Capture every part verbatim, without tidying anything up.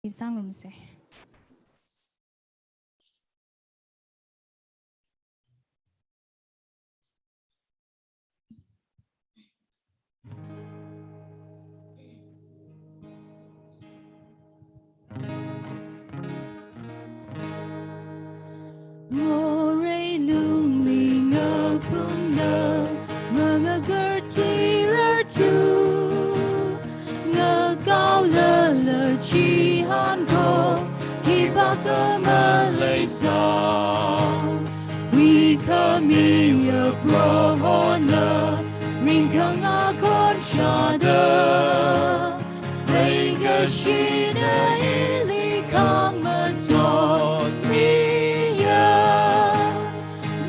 sāngarumsa. Morei lungli ngaphungda mangakarthirarthu, ngakaolala chihānkho khipākha maleisā. Huikhamiya Prohona ringkhang akhon shāda, leikashina ili khangmachot miya.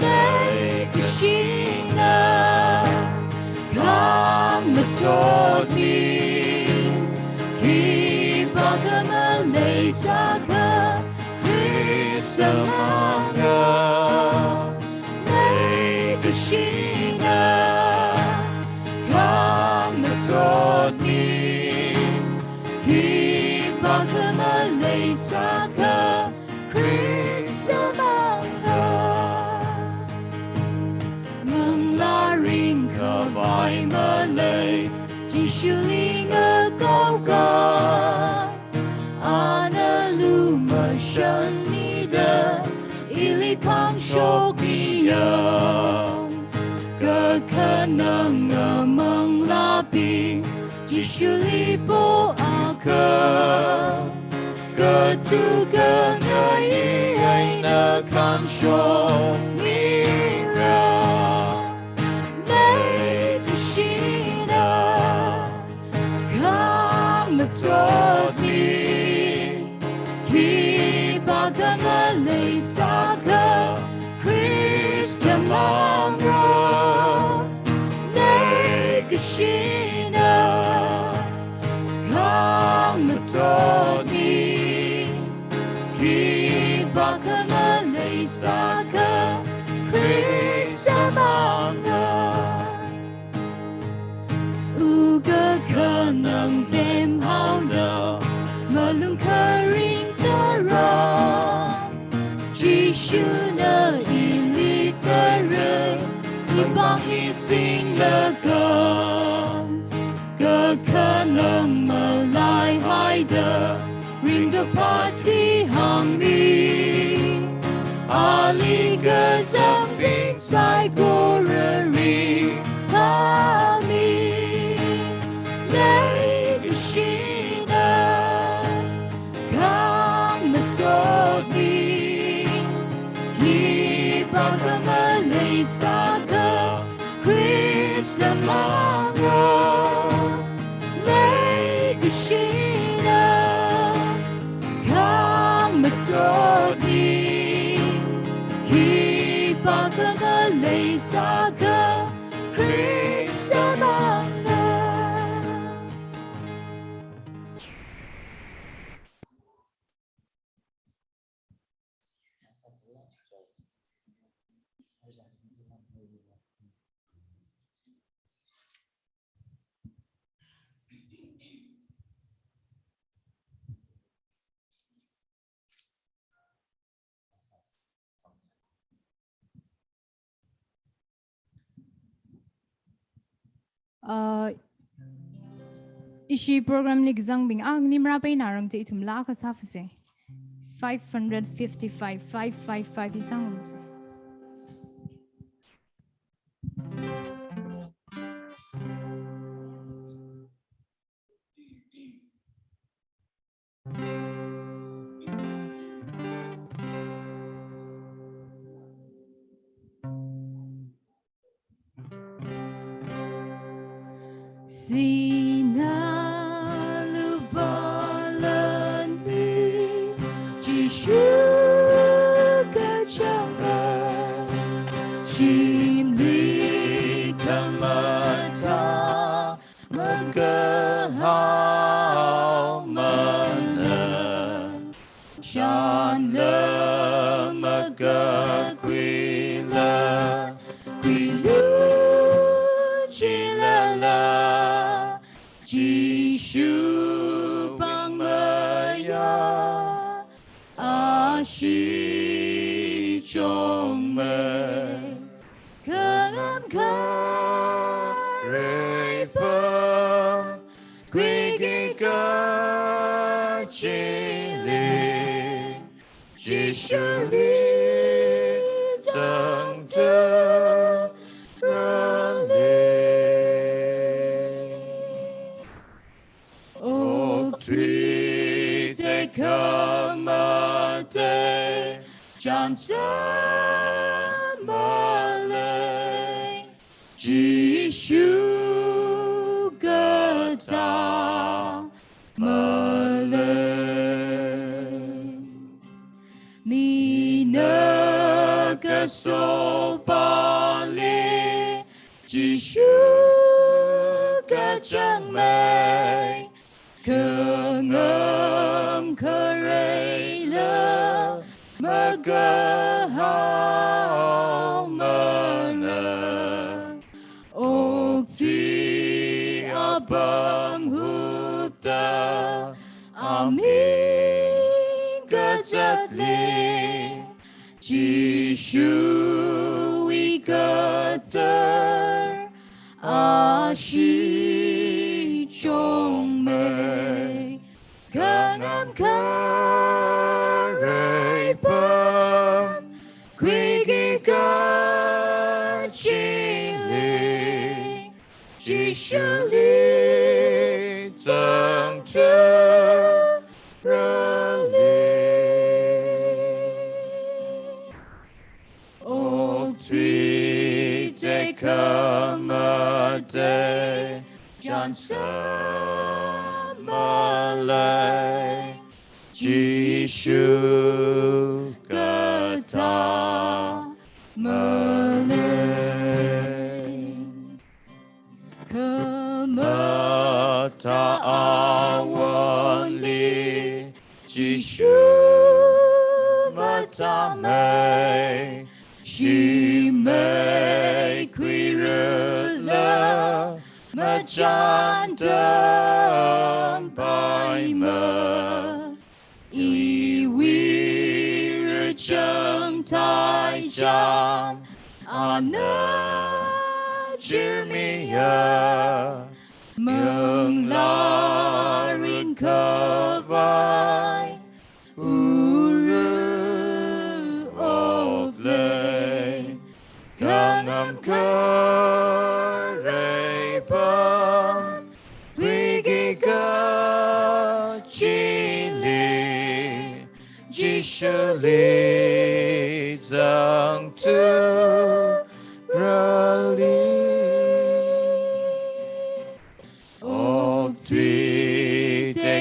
Leikashina khangmachot mi, khipākha maleisākha Khrista manga. Leikashina khangmachot mi, khipākha maleisākha Khrista manga. Manglā ringkhavai malei, Jishuli ngakaokha. Ana lumashanmida ili khangshok miya. Kakhanang manglābing Jishuli poakha, kathuka ngai eina khangshok mira. Leikashina khangmachot mi, khipākha maleisākha Khrista manga. Leikashina khangmachot mi, khipākha maleisākha Khrista manga. Wukkakhanang pemhaoda malung kharing tharan, Jishuna ili tharan, ipāngli singlaga. Kakhanang malaihaida ringkaphā thihāngmi, ali kazangbing saikora ringphāmi. Leikashina khangmachot mi, khipākha maleisākha Khrista manga. Leikashina khangmachot mi, khipākha maleisākha Khrista manga. Uh, ishi program li kazangbing, ah, nimra peinarang chi ithumla kasāfase. Five hundred fifty-five, five five five hi sāngarumsa. Sinā lupalanli Jishu kachanga, shimli khamathā makahaomana. Shanla makakhuila, khuilu chilala, Jishu pāng maya. Shi chungmei, khangamkha reipam, khuiki kachili, Jishuli zangthu rali. Okthuida khamatei chānsā malei, Jishu kathā malei. Mina kasopali Jishu kachangmei, khangamkha reila makahaomara. Okthui apam hupta aming kazatli, Jishuwui kathar ashi chungmei, khangamkha reipam, khuiki kachili, Jishuli zangthu rali. Okthuida khamatei chānsā malei, Jishu kathā malei. Khamatha awonli Jishu mathāmei, shimei khuirala machān tampaimei. Iwui rachang thaicham ana chirmiya, manglā ringkhavai uru oklei. Khangamkha reipam, khuiki kachili, Jishuli zangthu rali. Okthuida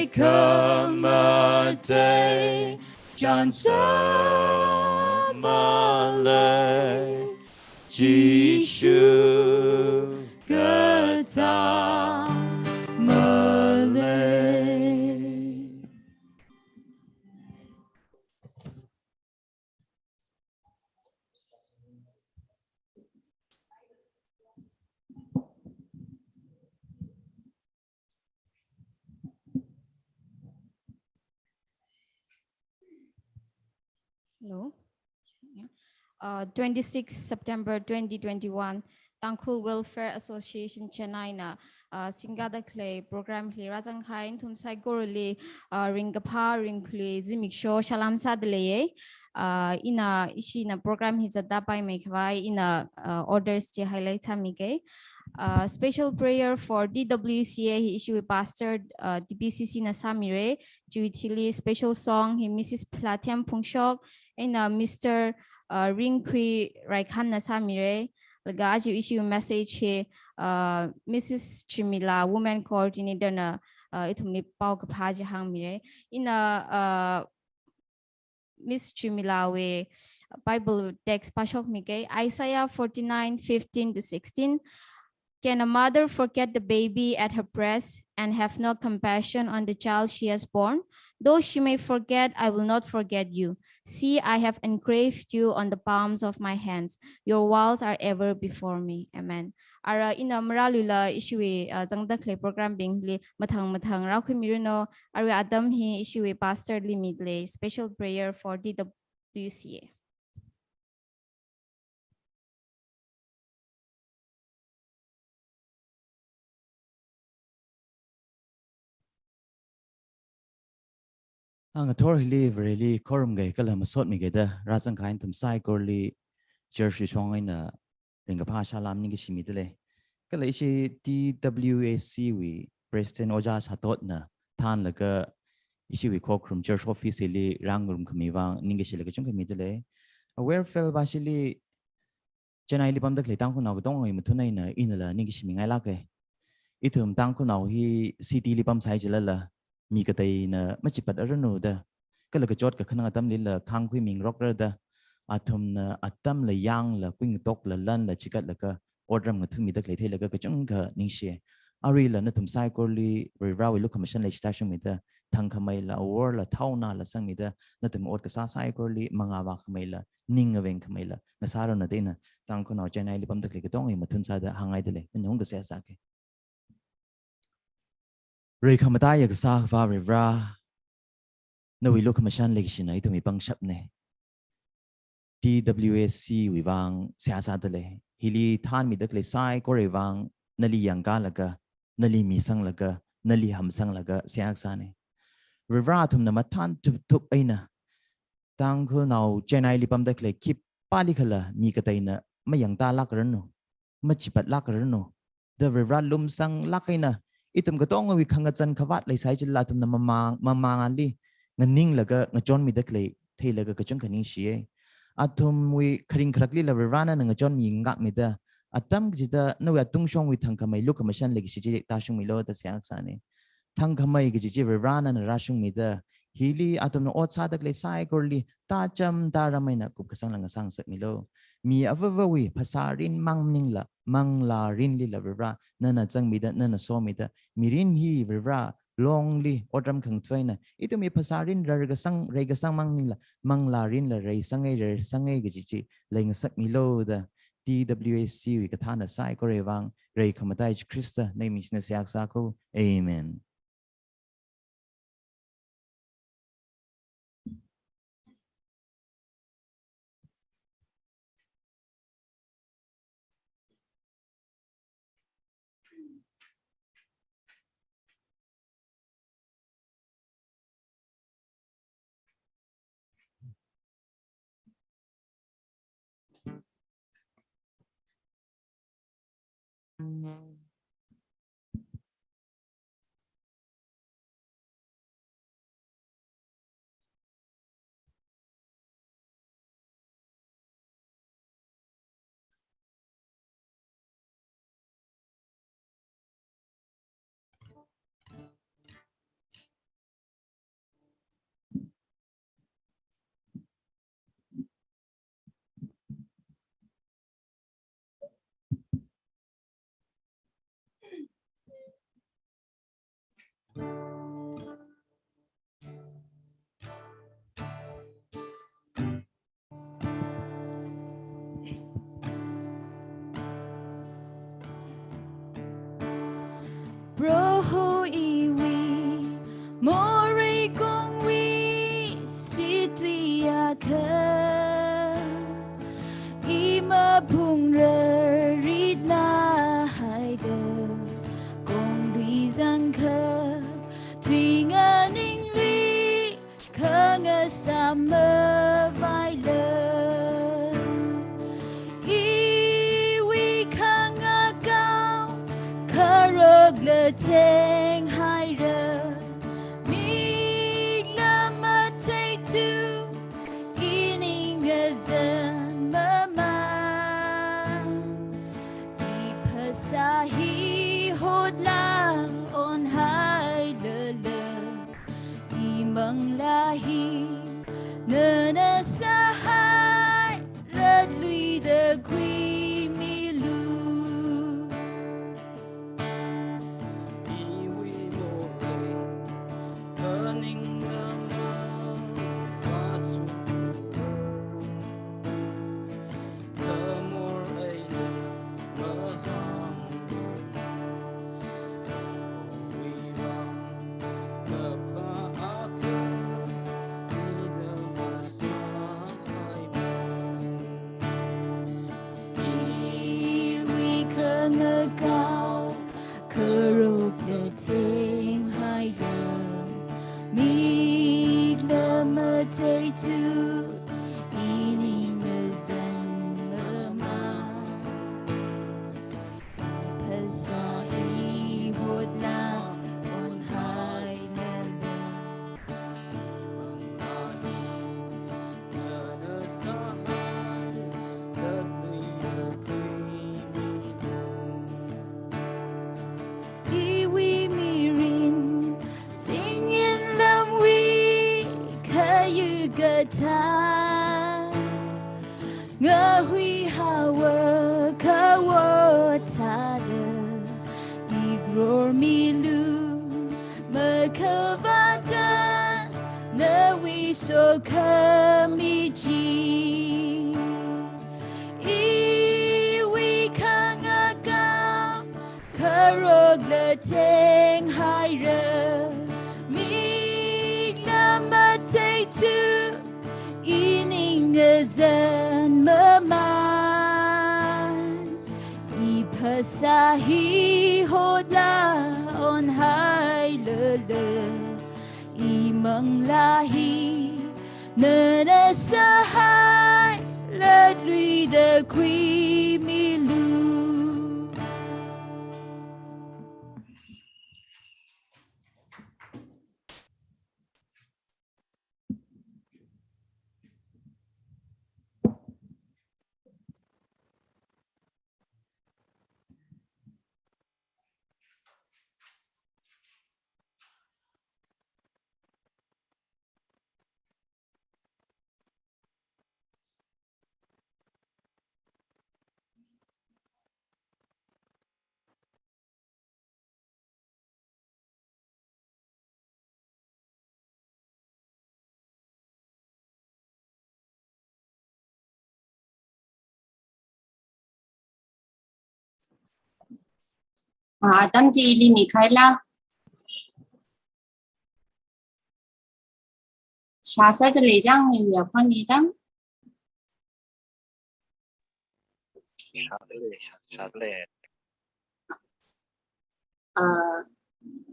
khamatei chānsā malei, Jishu kathā malei. Hello. Yeah. Uh, twenty-six September twenty twenty-one, Tangkhul Welfare Association Chennai na, uh, singkada khalei program hili rāzangkahai nathum saikorali, uh, ringkaphā ringkhalui zimiksho salam sādalei. Uh, ina ishina program hi zatda paimeikhavai ina, uh, orders chi highlight sāmikei. Uh, special prayer for D W C A hi ishiwui pastor, uh, D P C C na sāmira. Chiwui thili special song hi Missus Phalathem Phungshok eina Mister, uh, Ringkhui Raikhan na sāmira. Laga aja ishiwui message hi, uh, Missus Chimila, Women Coordinator na, uh, ithumli paokaphā chi hāngmira. Ina, uh, Miss Chimilawui Bible text pāshokmikei, Isaiah forty-nine fifteen to sixteen. Can a mother forget the baby at her breast and have no compassion on the child she has born? Though she may forget, I will not forget you. See, I have engraved you on the palms of my hands. Your walls are ever before me. Amen. Ara ina marāluila ishiwui, uh, zangda khalei program bingli mathang mathang rākhuimiranu. Arui atam hi ishiwui pastor li midalei special prayer for D W C A. Ngathor hili Vareli khorum kahai kala masot mikahai da rāzang kahai nathum saikorali church wui shong eina ringkaphā salām ningkashi midalei. Kala ishi D W A C wui President Ojā Shatotna thānlaga ishiwui Khokharum church office hili rāngarum khami vang ningkashila kachungkha midalei. Aware fell bashili Chennai li pamda khalei Tangkhulnao katongawui mathun eina inala ningkashi mingailāka. Ithum Tangkhulnao hi city li pamsai jilala mi kateina machipat aranu da, kala kachot kakhanang atamlila khāngkhui mingarokra da, athumna atamla yangla, kuingatokla, lanla chigatlaga otram ngathāmida khalei theilaga kachungkha ningshi. Aruila nathum saikorali Varivarawui lukhamashan leishida shungmida, thangkhameila, aworla, thaonala sangmida, nathum ot kasā saikorali mangā vākhameila, ning ngavengkhameila ngasāranu da ina Tangkhulnao Chennai li pamda khalei katongawui mathun sāda hāngngaidalei. Ina hung kasā sāke. Rai khamataiya kasā Akhava Varivara, nawui lukhamashan leikashina ithumwui pangshapna. D W A C wui vang seihā sādalei. Hili thānmida khalei saikorawui vang nali yangkalaga, nali misanglaga, nali hamsanglaga seihā kasāna. Varivara, athumna mathān tuptup eina Tangkhulnao Chennai li pamda khalei khipālikhala mi kateina mayangtalākranu, machipatlākranu da Varivara lumsanglāk eina, ithum katongawui khangazan khavāt leisai jilala athumna mamang, mamangli nganinglaga ngachonmida khalei theilaga kachungkha ningshiya. Athumwui kharing kharaklila Varivara nana ngachonmi ngakmida, atam kachida nawui atungshongwui thangkhamei lukhamashan leikashi chi tāshungmilu da seihā kasāna. Thangkhamei kaji chi Varivara nana rāshungmida, hili athumna ot sāda khalei saikorali tācham tāram eina kupkasangla ngasā ngasakmilu. Mi avāvawui phasā rin mang maningla, manglā rinlila Varivara nana zangmida, nana somida, mirin hi Varivara longli otram khangathā eina, ithumwui phasā rin rarkasang, reikasang mang maningla, manglā rinla reisanga, rarsangai kaji chi leingasakmilu da D W A C wui kathāna saikorawui vang rai khamatai Jishu Khrista nawui mingna seihā kasā ko. Amen. Proho iwui morei kongwui situi akha, i maphungra ritna haida, konglui zangkha, tui nganingli khangasam mavaila. Iwui khangakao kharokla thenghaira, mikla matheithu ining ngazan mamān. I phasā hi hotla onhailala, i manglā hi nana sāhai latluida khuimilu. Iwui morei khaningna mavāsuklu. Khamor eina maham Ngakao kharokla thenghaira, mikla matheithu, ining ngazan mama. Phasā hi hotla onhailala. Iwui mirin, singin lamwui kayukathā. Ngahui haowa kawo thāda, ikror milu makhavāta, nawui sokhami chi. Iwui khangakam kharokla thenghaira, mikla matheithu, ining ngazan mama. Iphasā hi hotla onhailala, imanglā hi nana sāhailala, luida khuimilu. Ah, atam chili mikhaila. Shāsāda lei chang, iwui akhon hi tam. Shāda lei, shāda lei. Ah,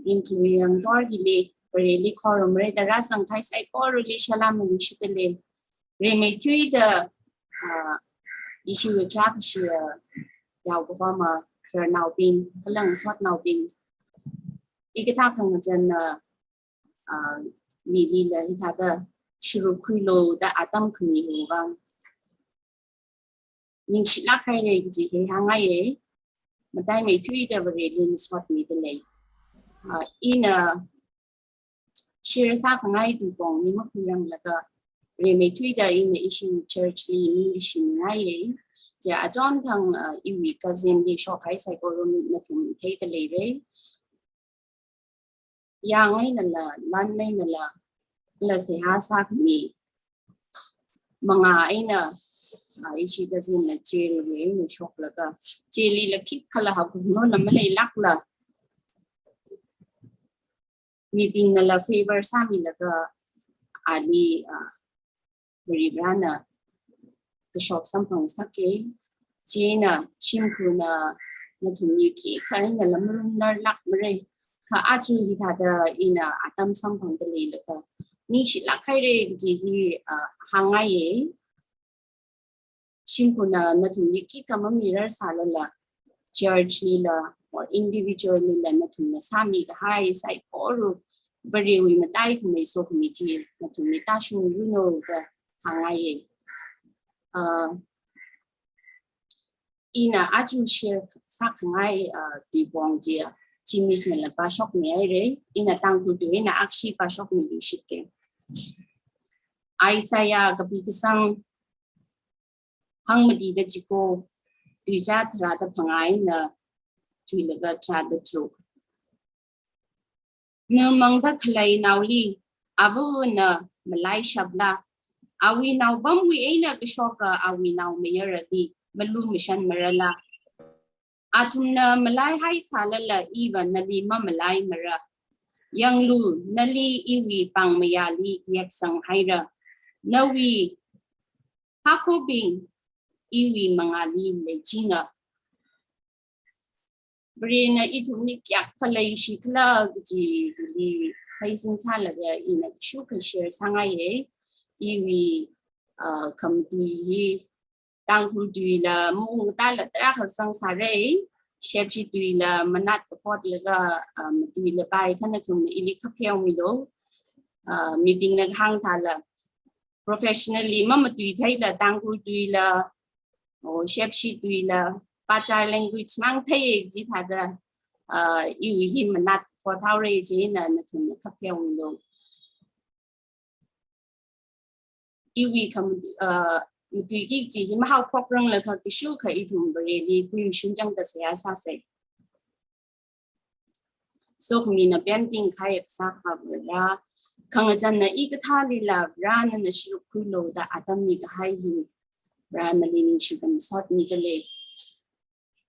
ringkhui yangthor hili, Vareli khorumra da rāzangkahai saikorali salām nganingshida lei. Rimeithuida, ah, ishiwui khayākashi, ah, yaokavā makhararnaobing, kala ngasotnaobing. Hikathā khangachān, ah, ah, milila hithāda sharuk khuilu da atam khami hiwui vang ningshilāk haira kaji hi hāngngaiya. Mataimeithuida Vareli masotmida lei. Ah, ina share sākhangai tuipong hi makhuiranglaga, rimeithuida ina ishi church li ningshingaiya. Chi achonthang, ah, iwui cousin li shokhai saikora nathum theida leira. Yang einala, lan einala, kala seihā sākhami manga eina, ah, ishi cousin na jail li eina shoklaga, jail lila khikhala haophokna maleilākla, mibingnala favor sāmilaga ali, ah, Varivarāna kashok samphang sāka. Chieina shimkhurna nathumli khikha einala marumnarlākmara. Kha aja hithāda ina atam samphangda leilaga ningshilāk haira kaji hi, ah, hāngngaiya. Shimkhurna nathumli khikha mamirar sālala, church lila or individual lila nathumna sāmikahai saikora Varewui mataikhamei sokhami chi nathumli tāshungluno da hāngngaiya. Ah, ina aja share sākhangai, ah, tuipong chi, ah, Chinese nala pāshokmihaira, ina Tangkhul tui eina akhashi pāshokmiluishitke. Isaiah kapi kasang hangmatida chiko, tuizā tharāda phangā eina thuilaga tharāda tharuk. Ningmangda khalei naoli avāvana malaishapla, awui naopamwui eina kashoka awui naomayarali malumashanmarala? Athumna malaihai sālala iva nali mamalaimara. Yanglu, nali iwui pāngmayāli yeksanghaira. Nawui hakhobing iwui mangāli leichinga. Varena ithumli kayākha leishi khala kaji hili pheisin sālaga ina kashukha share sāngaiye. Iwui, uh, khamatui hi Tangkhul tuila maungkatāla tarākha zangsāra. Shepshi tuila manat kapotlaga, uh, matuila pai kha nathumna ili khapheomilu. Uh, mibingna hāngthāla professionally mamatuitheila Tangkhul tuila, o, Shepshi tuila, Pachar language mang theiye jithāda, uh, iwui hi manat pothaora jina nathumna khapheomilu. Iwui kham, uh, matuiki kaji hi mahaophokranglakha kashukha ithum Vareli kuimashun changda seihā sāsa. Sokhami na pemting khayek sākha Vare. Khangachānna hikathālila Vare nana shiruk khuilu da atam mikahai hi Vare nali ningshida masotmidalei.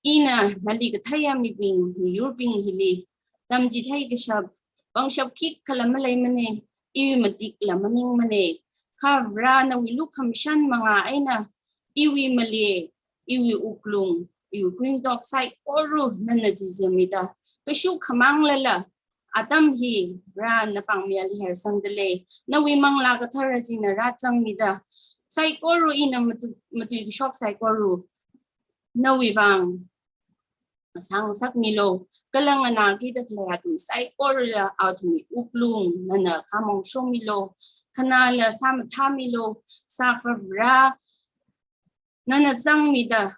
Ina nali katheiya mibing, miyurbing hili tamchithei kashap, pangshap khikhala maleimana, iwui matikla maningmana. Kha Vare nawui lukhamashan manga eina iwui malei, iwui wuklung, iwui kuingatok saikora nana chichāmida, kashukhamanglala atam hi Vare na pāngmili hersangdalei. Nawui Manglā Kathara china rāzangmida, saikora ina matu-, matuikashok saikora nawui vang sāngasakmilu. Kala nganākida khalei athum saikorala athumwui wuklung nana khamong shomilu. Khanāla sāmathāmilu. Sākha Vare nana zangmida,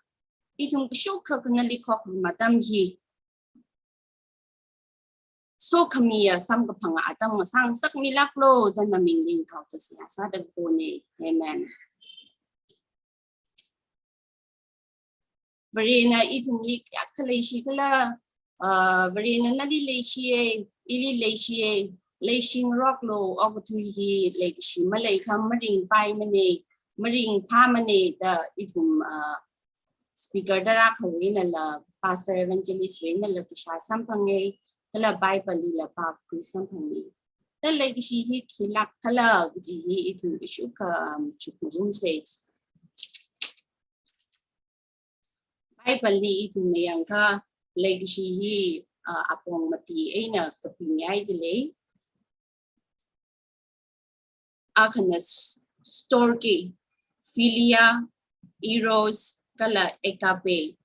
ithum kashukha khanali khokrum atam hi sokhamiya samkaphanga atam ngasāngasakmilāklu da naming ringkaoda seihā sāda kapona. Amen. Varena ithumli kayākha leishi khala, uh, Varena nali leishiye, ili leishiye, leishingaroklu, okathui hi leikashi maleikha maringpaimana, maringphāmana da ithum, uh, speaker tarākhawui einala, pastor evangelist wui einala kashā samphanga, kala Bible lila pākakhui samphanga. Da leikashi hi khilāk khala kaji hi ithum kashukha, um, chukngarumsa. Bible li ithumna yangakha leikashi hi, uh, apong mati eina kapingaidalei. Akhana s-, storge, philia, eros, kala agape.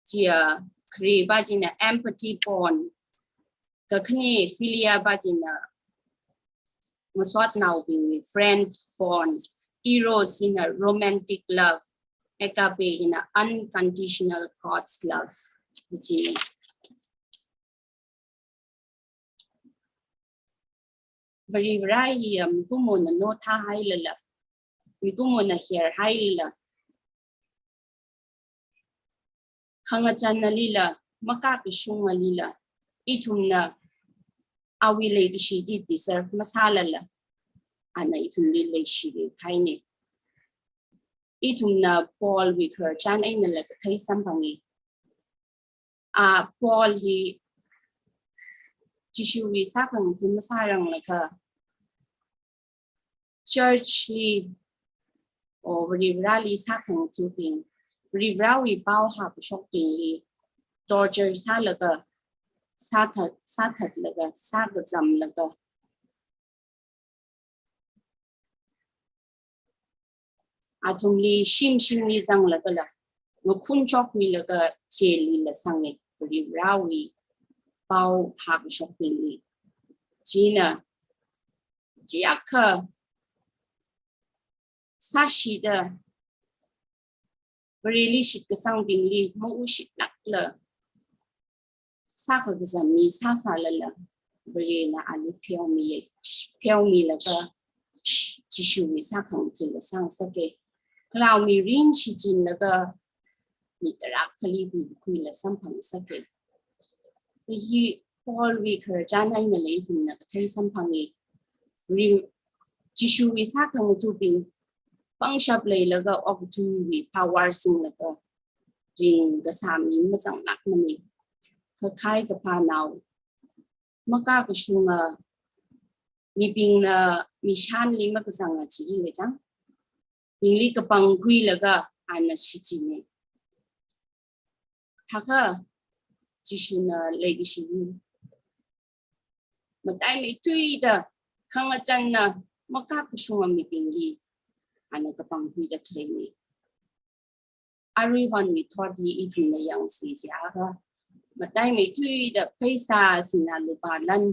Chiya khare pā china empathy bond. Kakhane philia pā china ngasotnaobingwui friend bond. Eros hina romantic love. Agape hina unconditional God's love. Kaji. Varivarā hiya mikumona nothāhailala, mikumona herhailala, khangachānnalila, makakashungnalila, ithumna awui leikashi chi deserve masālala, ana ithumli leishilui kahaina. Ithumna Paulwui khararchan einala kathei samphanga. A, Paul hi Jishuwui sākhangatha masāranglakha, church li, o, Varivarāli sākhangathabing, Varivarāwui pao hākashokbingli torture sālaga, sāthat, sāthatlaga, sākazamlaga, athumli shim shimli zanglagala, ngakhun chokhuilaga jail lila sanga, Varivarāwui pao hākashokbingli. China, chiyākha sāshida, Vareli shitkasangbingli maushit lākla, sākakazam mi sāsālala, Varena ali pheomiya, pheomilaga, Jishuwui sākhangathala sāngasaka. Kala mirin shichinlaga, mi tarākhali huikhuila samphangsaka. Hi Paulwui khararchan einala ithumna kathei samphanga. Ri-, Jishuwui sākhangathabing pangshap leilaga okathuiwui power singlaga ringkasā mi mazanglākmana. Kakhai kaphānao, makakashunga, mibingna mishanli makazanga chili lechang, bingli kapangkhuilaga ana shichina. Thākha Jishuna leikashi hi mataimeithuida khangachānna makakashunga mibingli ana kapangkhuida khaleina. Aruihonwui thotli ithumna yangsi jiakha, mataimeithuida pheisā sinā lupā lan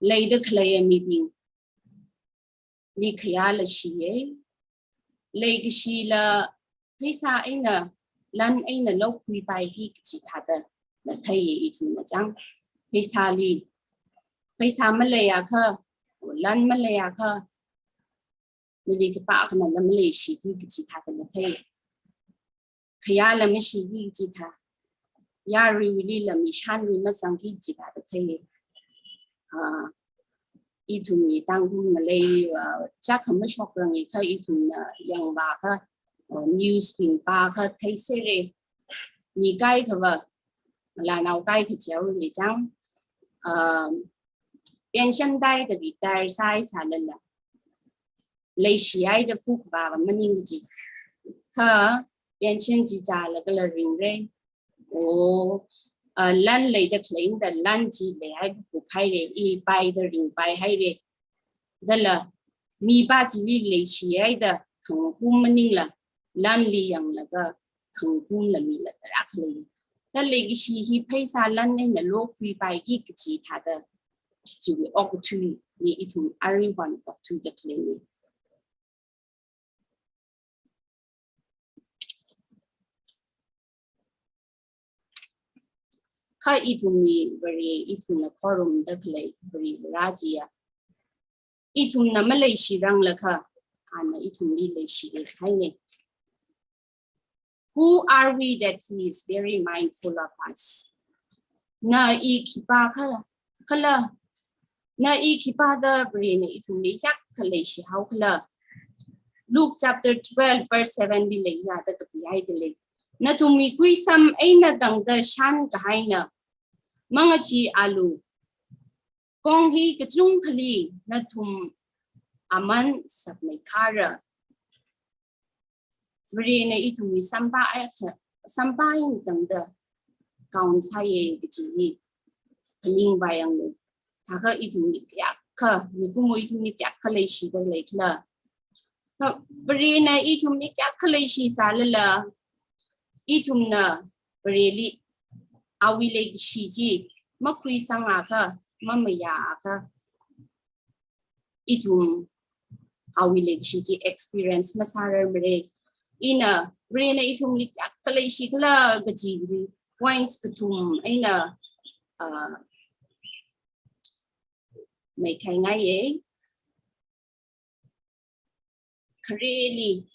leida khaleiya mibingli khayāla shiya. Leikashila pheisā eina, lan eina lokhuipaiki kaji thāda matheiya ithumna chang. Pheisāli, pheisā maleiakha, lan maleiakha, nali kapā akhana la maleishiki kaji thāda mathei. Khayāla mashiki kaji thā. Yaruilila mishanrui mazangki kaji thāda thei. Ah, ithumli Tangkhul ngalei, ah, chākha mashokrangakha ithumna yangvākha, ah, news bing pākha theisera. Mi kaikhava, lanao kaikha chiaoli chang, ah, pension taida retire sāhai sālala, leishihaida phukvāva maning kaji. Kha pension chi chālagala ringra. O, ah, lan leida khalei eina lan chi leihai kuphaira, i paida ringpaihaira. Dala mipā chili leishihaida khangkum maningla, lanli yanglaga khangkumla mila tarākha lei. Thā leikashi hi pheisā lan eina lokhuipaiki kaji thāda, chiwui okathuili ithum aruihon okthuida khaleina. Kha ithumwui Vare, ithumna khorumda khalei Vare Vara chiya, ithumna maleishi ranglakha, ana ithumli leishira kahaina. Who are we that he is very mindful of us? Na i khipākhala, khala, na i khipāda Varena ithumli hiyākha leishihaokhala? Luke chapter twelve verse seven li leiya da kapihaida lei. Nathumwui kuisam eina tangda shānkahaina, mangacheealu, kong hi kachungkhali nathum aman sakmeikhara. Varena ithumwui sampha akha, sampha eina tangda count sāya kaji hi phaningvai yanglu. Thākha ithumli kayākha, mikumo ithumli kayākha leishida leikhala? Kha Varena ithumli kayākha leishi sālala, ithumna Vareli, awui leikashi chi makhuisangakha, mamayāakha, ithum awui leikashi chi experience masārarmara. Ina Varena ithumli kayākha leishikhala kaji hi points kathum eina, ah, meikhaingaiya. Khareli,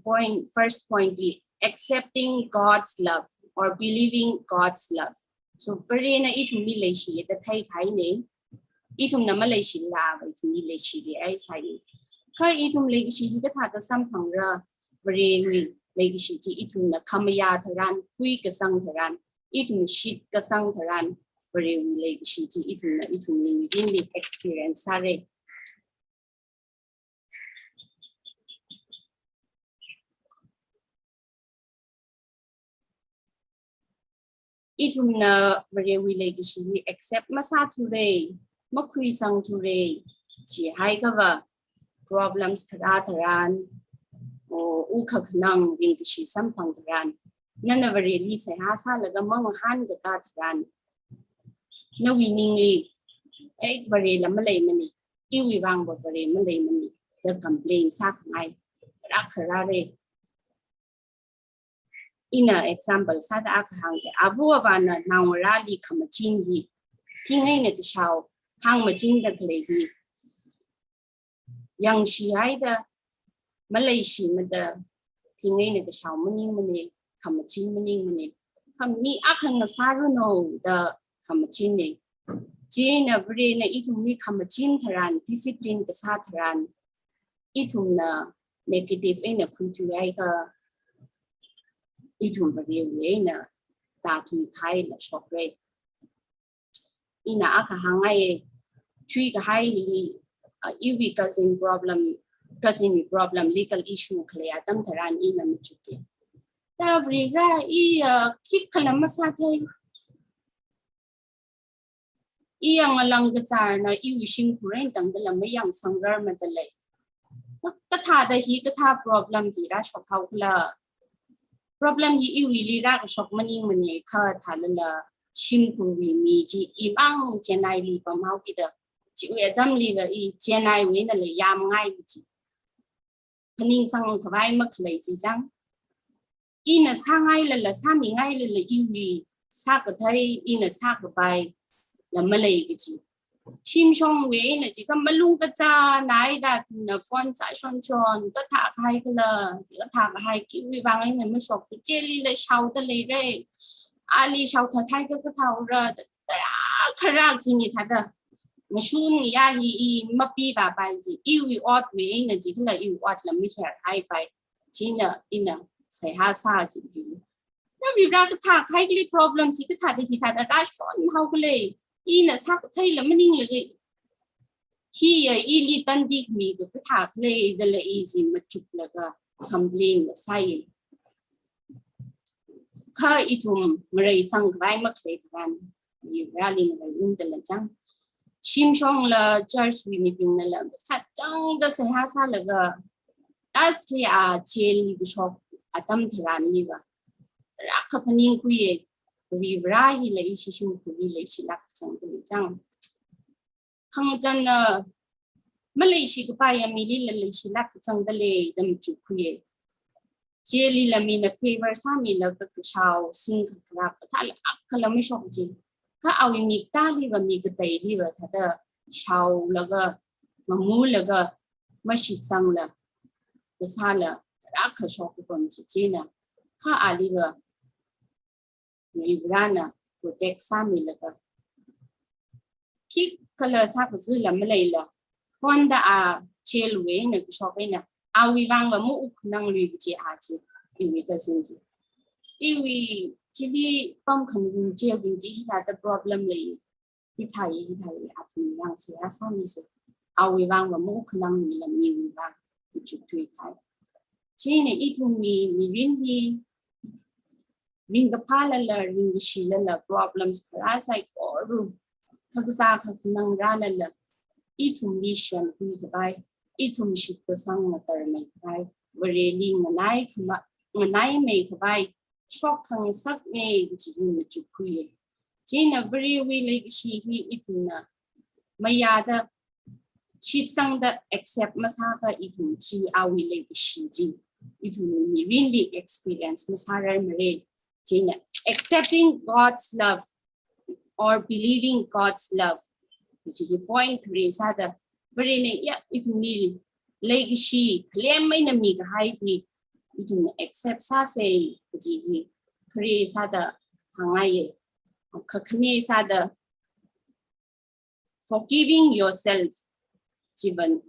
point, first point li, accepting God's love or believing God's love. So Varena ithumli leishiya da theikahaina. Ithumna maleishilava ithumli leishira haisai. Kha ithum leikashi hi kathāda samphangra? Varewui leikashi chi ithumna khamayā tharan, khuikasang tharan, ithum shitkasang tharan, Varewui leikashi chi ithumna ithumwui mirinli experience sāra. Ithumna Varewui leikashi hi accept masāthura, makhuisangthura, chihaiakhava problems kharā tharan, o, wuk kakhanang ringkashi samphang tharan, nana Vareli seihā sālaga mangahānkakā tharan, nawui ningli, ei, Varela maleimana, iwui vangva Vare maleimana da complain sākhangai tarākha rāra. Ina example sāda akha hāngke, ava avāna naongarāli khamachin hi, thing eina kashao hāngmachinda khalei hi, yangshihaida, maleishimada, thing eina kashao maningmana, khamachin maningmana. Kha mi akhana sāranu da khamachinna. Chieina Varena ithumli khamachin tharan, discipline kasā tharan, ithumna negative eina khuithuiakha, ithum Varewui eina tāthuikahaila shokra. Ina akha hāngngai, thuikahai hili, uh, iwui cousin problem, cousin problem, legal issue khalei atam tharan ina machukka. Tavri ra i, uh, khikhala masāthei. I yang alang kazarna iwui shimkhur eina tangda lam yang sangrar madalei. Kathāda hi kathā problem hi rāshok haokhala. Problem hi iwuili rākashok maningmana kha thālala shimkhurwui mi chi imang Chennai li pamhaokida. Chiwui atamliva i Chennai wui einala yāmngai chi. Phaningsang khavai makhalei chi chang. Ina sāngailala, sāmingailala iwui sākathei, ina sākhavai la malei kaji. Shimshongwui eina chi kha malung kazā naida thumna phone sāshonshon, kathā kahai khala, kathā kahai khiwui vang eina mashok, chili la shaoda leira. Ali shaothat haikha kathāura, tarākha rāk chini thāda. Ngashun ya hi i mapipapai chi, iwui otwui eina chi khala iwui ot la maherhaipai. China ina seihā sā chi. Naviva kathā kahai kali problem chi kathāda hithāda rāshon haokhala. Ina sākatheila maninglala. Hiya ili tandi khami kha kathā khala dala i chi machuklaga complain la sāi. Kha ithum ngareisang khavai makhalei tharan, iwuili ngarei ungdala chang. Shimshongla church wui mibingnala sachangda seihā sālaga, lastly a jail li kashok atam tharanliva, tarākha phaningkhuiya, Varivara hila ishi shimkhurli leishilāk kachangdalei chang. Khangachanna maleishikapai ya milila leishilāk kachangdalei da machukkhuiya. Chilila mina favor sāmilaga kashao singkharak kathālāk khala mashok chi. Kha awui miktāliva mi kateiliva thāda shaolaga, mamulaga, mashitsangla, kasāla, tarākha shok kapam chi china. Kha aliva Varivarana protect sāmilaga, khikhala sākazila maleila, phone da a jail wui eina kashok eina, awui vangva mawuk khananglui kaji a chi, iwui cousin chi. Iwui chili pamkhangarum jail bing chi hithāda problem lei. Hithāi, hithāi, athum yang seihā sāmisa. Awui vangva mawuk khanangluila miwui vang machukthuikahai. China ithumwui mirinli ringkaphālala, ringkashilala, problems kharā saikora, khakazā khakhanang rālala, ithumli shemkhui khavai, ithum shitkasang ngatarmei khavai, Vareli nganai khama-, nganaimei khavai, shok khangasakna kaji hi machukkhuiya. China Varewui leikashi hi ithumna mayāda shitsangda accept masākha ithum chi awui leikashi chi ithum mirinli experience masārarmara. China accepting God's love or believing God's love. Kaji hi point khare sāda, Varena ya ithumli leikashi khalem eina mikahai hi ithumna accept sāsa kaji hi khare sāda hāngngaiya. Kakhane sāda forgiving yourself, chiwui vang,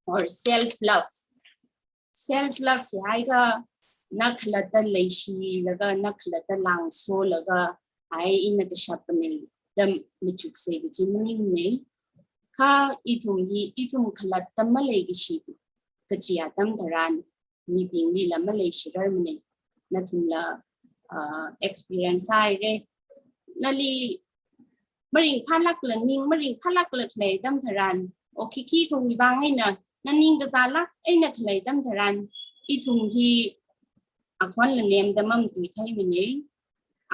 or self love. Self love chihaiakha, na khalatta leishilaga, na khalatta langsolaga, ai ina kashapna da machuksa kaji maningmana. Kha ithum hi, ithum khalatta maleikashi kaji atam tharan, mibinglila maleishirarmana. Nathumla, ah, experience sāhaira. Nali maringphālākla, ning maringphālākla khalei atam tharan, o khikhi khawui vang eina, na ning kazālāk eina khalei atam tharan, ithum hi akhonla nemda mamatuitheimana.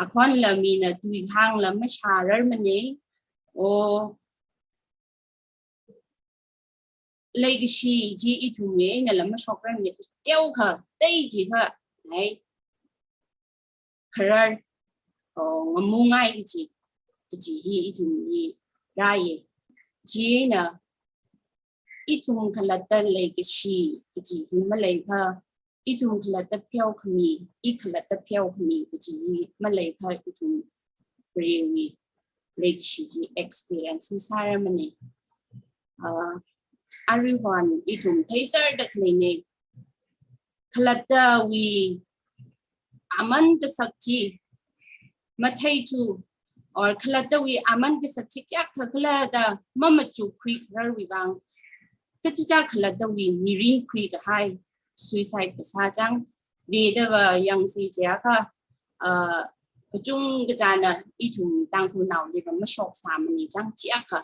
Akhonla mina tuihāngla mashārarmana. O leikashi chi ithumwui einala mashokrarmana, teokha, tei chikha, hai, kharar, o, ngamungai kaji, kaji hi ithumli rāya. China ithum khalatta leikashi kaji hi maleikha, ithum khalatta pheokhami, i khalatta pheokhami kaji hi maleikha ithum Varewui leikashi chi experience masārarmana. Ah, aruihon ithum theiserda khaleina. Khalattawui aman kasak chi matheithu, or khalattawui aman kasak chi kayākha khala da mamachukkhui khararwui vang, kachichā khalattawui mirin khuikahai, suicide kasā chang, rida va yangsi chiakha, uh, kachungkha china ithum Tangkhulnaoliva mashok sāmani chang chiakha,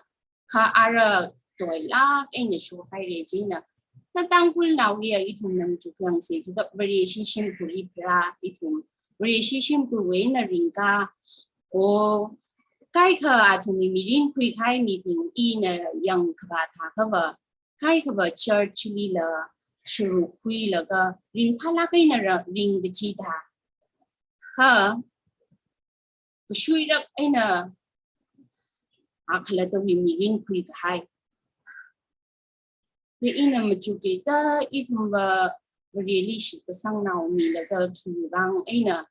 kha ara toilāk eina shokhaira china. Na Tangkhulnaoli a ithumna machuk yangsi chiakha Vareshi shimkhurli pharā ithum. Vareshi shimkhurwui eina ringka. O, kaikha athumwui mirin khuikahai mibing ina yangkhavā thākha va, kaikha va church lila sharuk khuilaga ringphālāk eina ra-, ringkachida. Kha, kashuirak eina a khalattawui mirin khuikahai. Da ina machuka da ithumva Vareli shitkasang nao milaga khiwui vang eina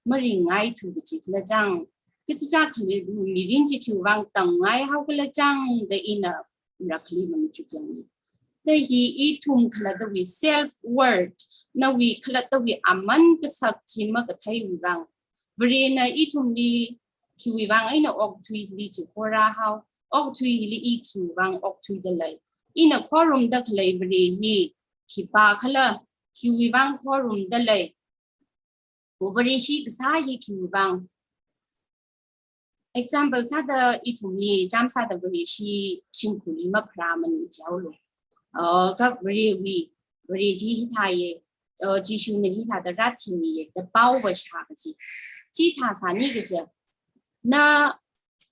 maringngaithu kaji khala chang, kachichā khala mirin chi khiwui vang tangngai hao khala chang da ina rakhali machuk yangni. Da hi ithum khalattawui self worth, nawui khalattawui aman kasak chi makatheiwui vang, Varena ithumli khiwui vang eina okathuili chi khorā hao, okathuili i khiwui vang okthuida lei. Ina khorumda khalei Vare hi khipākhala, khiwui vang khorumda lei. O Vareshi kasā hi khiwui vang. Example sāda ithumli, chām sāda Vareshi shimkhurli mapharāmani jihaolu. Uh, kha Varewui, Vareshi hithāya, uh, Jishuna hithāda rāthimiya, da pao vāshā kaji. Chithā sāni kaja. Na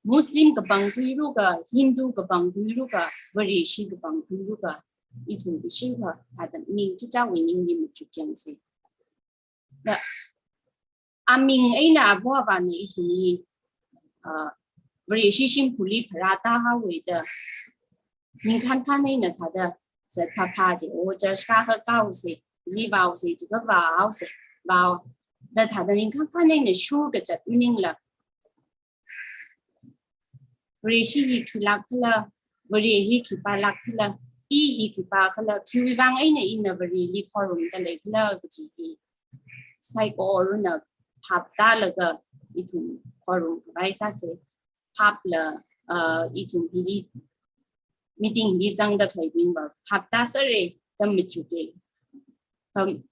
Muslim kapangkhuilu kha, Hindu kapangkhuilu kha, Vareshi kapangkhuilu kha, ithum kashing kha, thāda ming chichāwui ningli machuk yangsi. Da, aming eina avo avāna ithumli, uh, Vareshi shimkhurli pharāda haowa da. Ningkhankhan eina thāda, sāphaphā chi, o church kakā kaosa, li vaosa, chi kavā haosa, vao. Da thāda ningkhankhan eina shur kazat maningla. Vareshi hi khilāk khala, Vare hi khipālāk khala, i hi khipākhala, khiwui vang eina ina Vareli khorumda lei khala kaji hi. Saikorana phaptālaga ithum khorumkhavai sāsa. Phapla, uh, ithum hili meeting li zangda khaleibingva phaptāsera da machuka. Kam,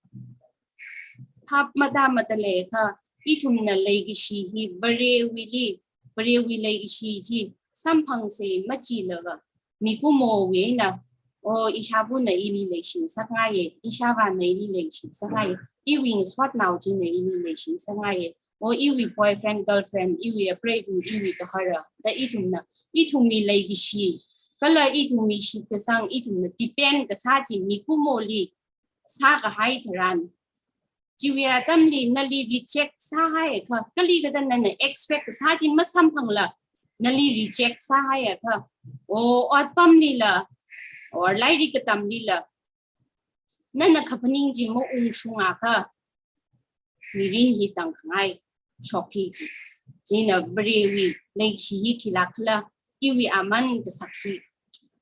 phap mada mada leikha, ithumna leikashi hi Varewuili, Varewui leikashi chi samphangsa machilaga, mikumowui eina, o ishāvana ili leishinsakngaiya, ishāvāna ili leishinsakngaiya, iwui ngasotnao china ili leishinsakngaiya, o iwui boyfriend, girlfriend, iwui apreiva, iwui gahara, da ithumna, ithumwui leikashi, kala ithumwui shitkasang, ithumna depend kasā chi mikumoli sākahai tharan, chiwui atamli nali reject sāhaiakha, kalikha da nana expect kasā chi masamphangla, nali reject sāhaiakha, o otpamlila, or lairik katamlila, nana kaphaning chi maungshungakha, mirin hi tangkhangai shokki ji. China Varewui leikashi hi khilāk khala, iwui aman kasak hi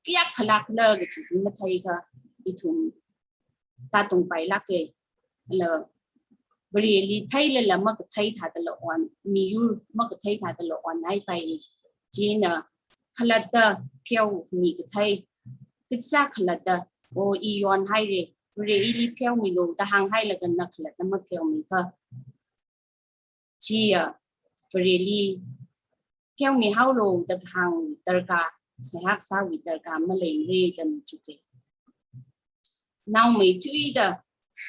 kayākha lāk khala kaji hi matheikha, ithum tātungpailāka. Ala Vareli theilala makathei thādala on, miyur makathei thādala onnaipai. China khalatta pheomi kathei, kachichā khalatta, o i yonhaira, Vare ili pheomilu da hānghailaga na khalatta mapheomikha, chiya Vareli pheomi haolu da kahāng darkar, seihā kasāwui darkar maleimara da machuka. Naomeithuida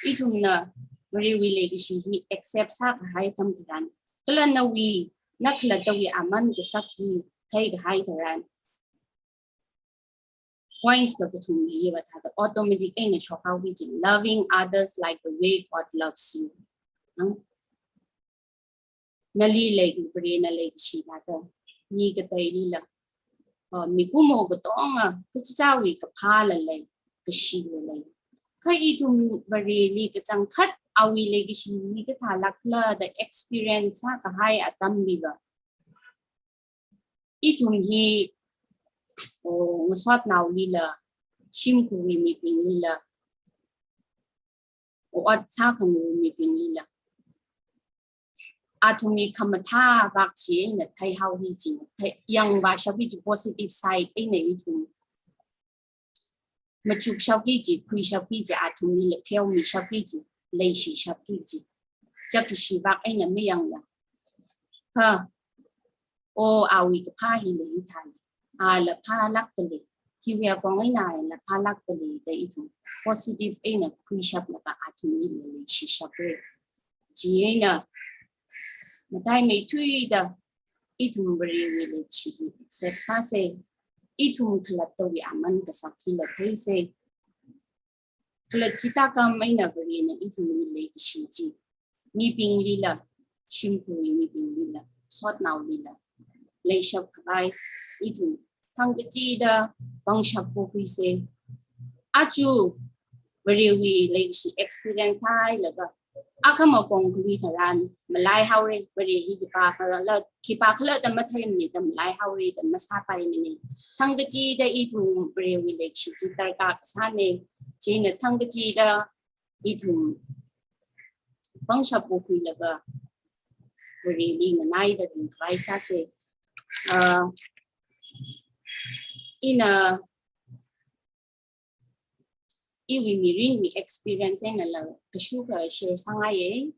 ithumna Varewui leikashi hi accept sākahai atam tharan, kala nawui, na khalattawui aman kasak hi theikahai tharan, points kakathum leiya va thāda automatic eina shokhaoki ji, loving others like the way God loves you. Nang, nali lei, Varena leikashi thāda, mi kateilila, uh, mikumo katonga, kachichāwui kaphāla lei, kashila lei. Kha ithum Vareli kachangkhat awui leikashi hi kathālākla da experience sākahai atamliva, ithum hi, o, ngasotnaolila, shimkhurwui mibinglila, o, ot sākhangarui mibinglila, athumwui khamathā vak chieina theihaoki ji, thei, yangvāshapki ji, positive side eina ithum machukshaoki ji, khuishaoki ji, athumlila pheomishapki ji. leishishapki kaji. Chak kashi vak eina mayangla. Kha, o awui kaphā hi leithāi. Ala phālākdalei. Hiwui akong eina ala phālākdalei da ithum positive eina khuishaplaga athumli leishishapra. Chieina mataimeitheida ithum Varewui leikashi hi accept sāsa. Ithum khalattawui aman kasak hila theisa. Kala chithākha eina Varena ithumli leikashi chi mibinglila, shimkhurwui mibinglila, sotnaolila leishap khavai ithum thangkachida pangshap pokhuisa. Aja Varewui leikashi experience hailaga, akhama kongkhui tharan malaihaora, Vare hi khipā khala, khipā khala da matheimana da malaihaora da masāpaimana. Thangkachida ithum Varewui leikashi chi darkar sāna. Chieina thangkachida ithum pangshap pokhuilaga Vareli nganaida ringkhavai sāsa. Ah, ina iwui mirinwui experience einala kashukha share sāngaiya.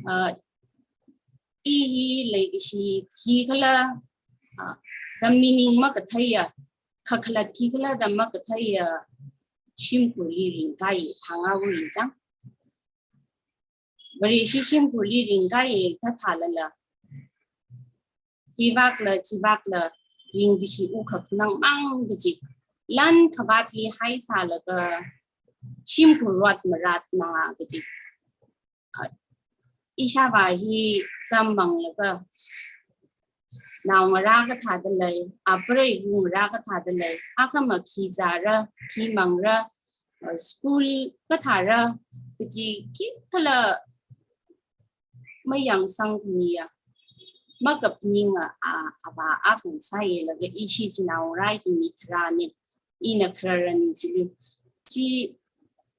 Ah, i hi leikashi khikhala, ah, da meaning makatheiya, khakhalat khikhala da makatheiya shimkhurli ringkahai hāngngaowa chang. Vareshi shimkhurli ringkahai kathālala, hivakla chivakla ringkashi u khaknang mang kaji. Lan khavātli haisālaga shimkhur rot maratna kaji. Ah, ishāvā hi zammanglaga naongarā kathāda lei, apreiva ngarā kathāda lei, akhama khi zāra, khi mangra, ah, school kathāra kaji khikhala mayangsangkhamiya, makaphaninga, ah, avā akha sāya laga ishi chinaongarā hi mi tharāna. Ina khararchan chili. Chi,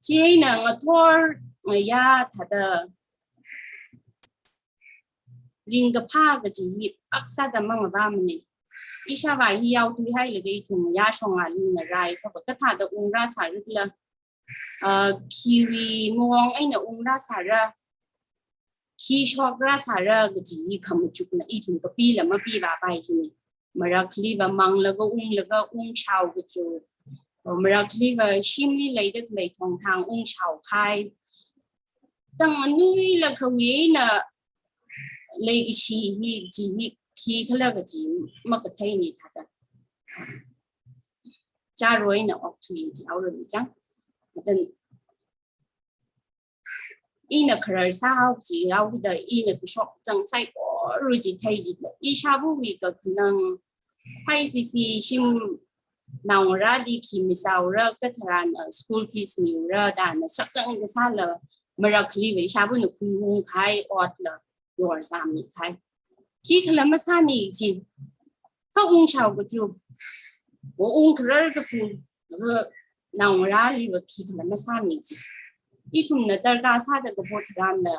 chieina ngathor ngayā thāda ringkaphā kaji hi aksāda mangavāmana. Ishāvā hi yaothuihailaga ithum yāshongali ngarai, kha kathāda ungrāsāra khala, ah, khiwui mawong eina ungrāsāra, khi shokrasāra kaji hi khamachukna, ithum kapila mapivāpai jina. Marakhaliva manglaga unglaga ungshao kachuk. Marakhaliva shimli leida khalei thongthang ungshao khai. Tang anuilakha wui eina leikashi hi chi hi khikhala kaji makatheina thāda. Chāra eina okthui jihaora chang. Then ina kharar sāhao jihaoda ina kashok chang saikora chi thei jida. Ishāvawui kakhanang, hai sisi shim naongarāli khi misāora katharan, ah, school fees miura da na shakchang kasāla marakhaliva ishāvana khuiungkahai otla yorzāmikahai. Khikhala masāmi chi. Kha ungshao kachuk, o ungkharar kafu, laga naongarāliva khikhala masāmi chi. Ithumna darkar sāda kapo tharanla,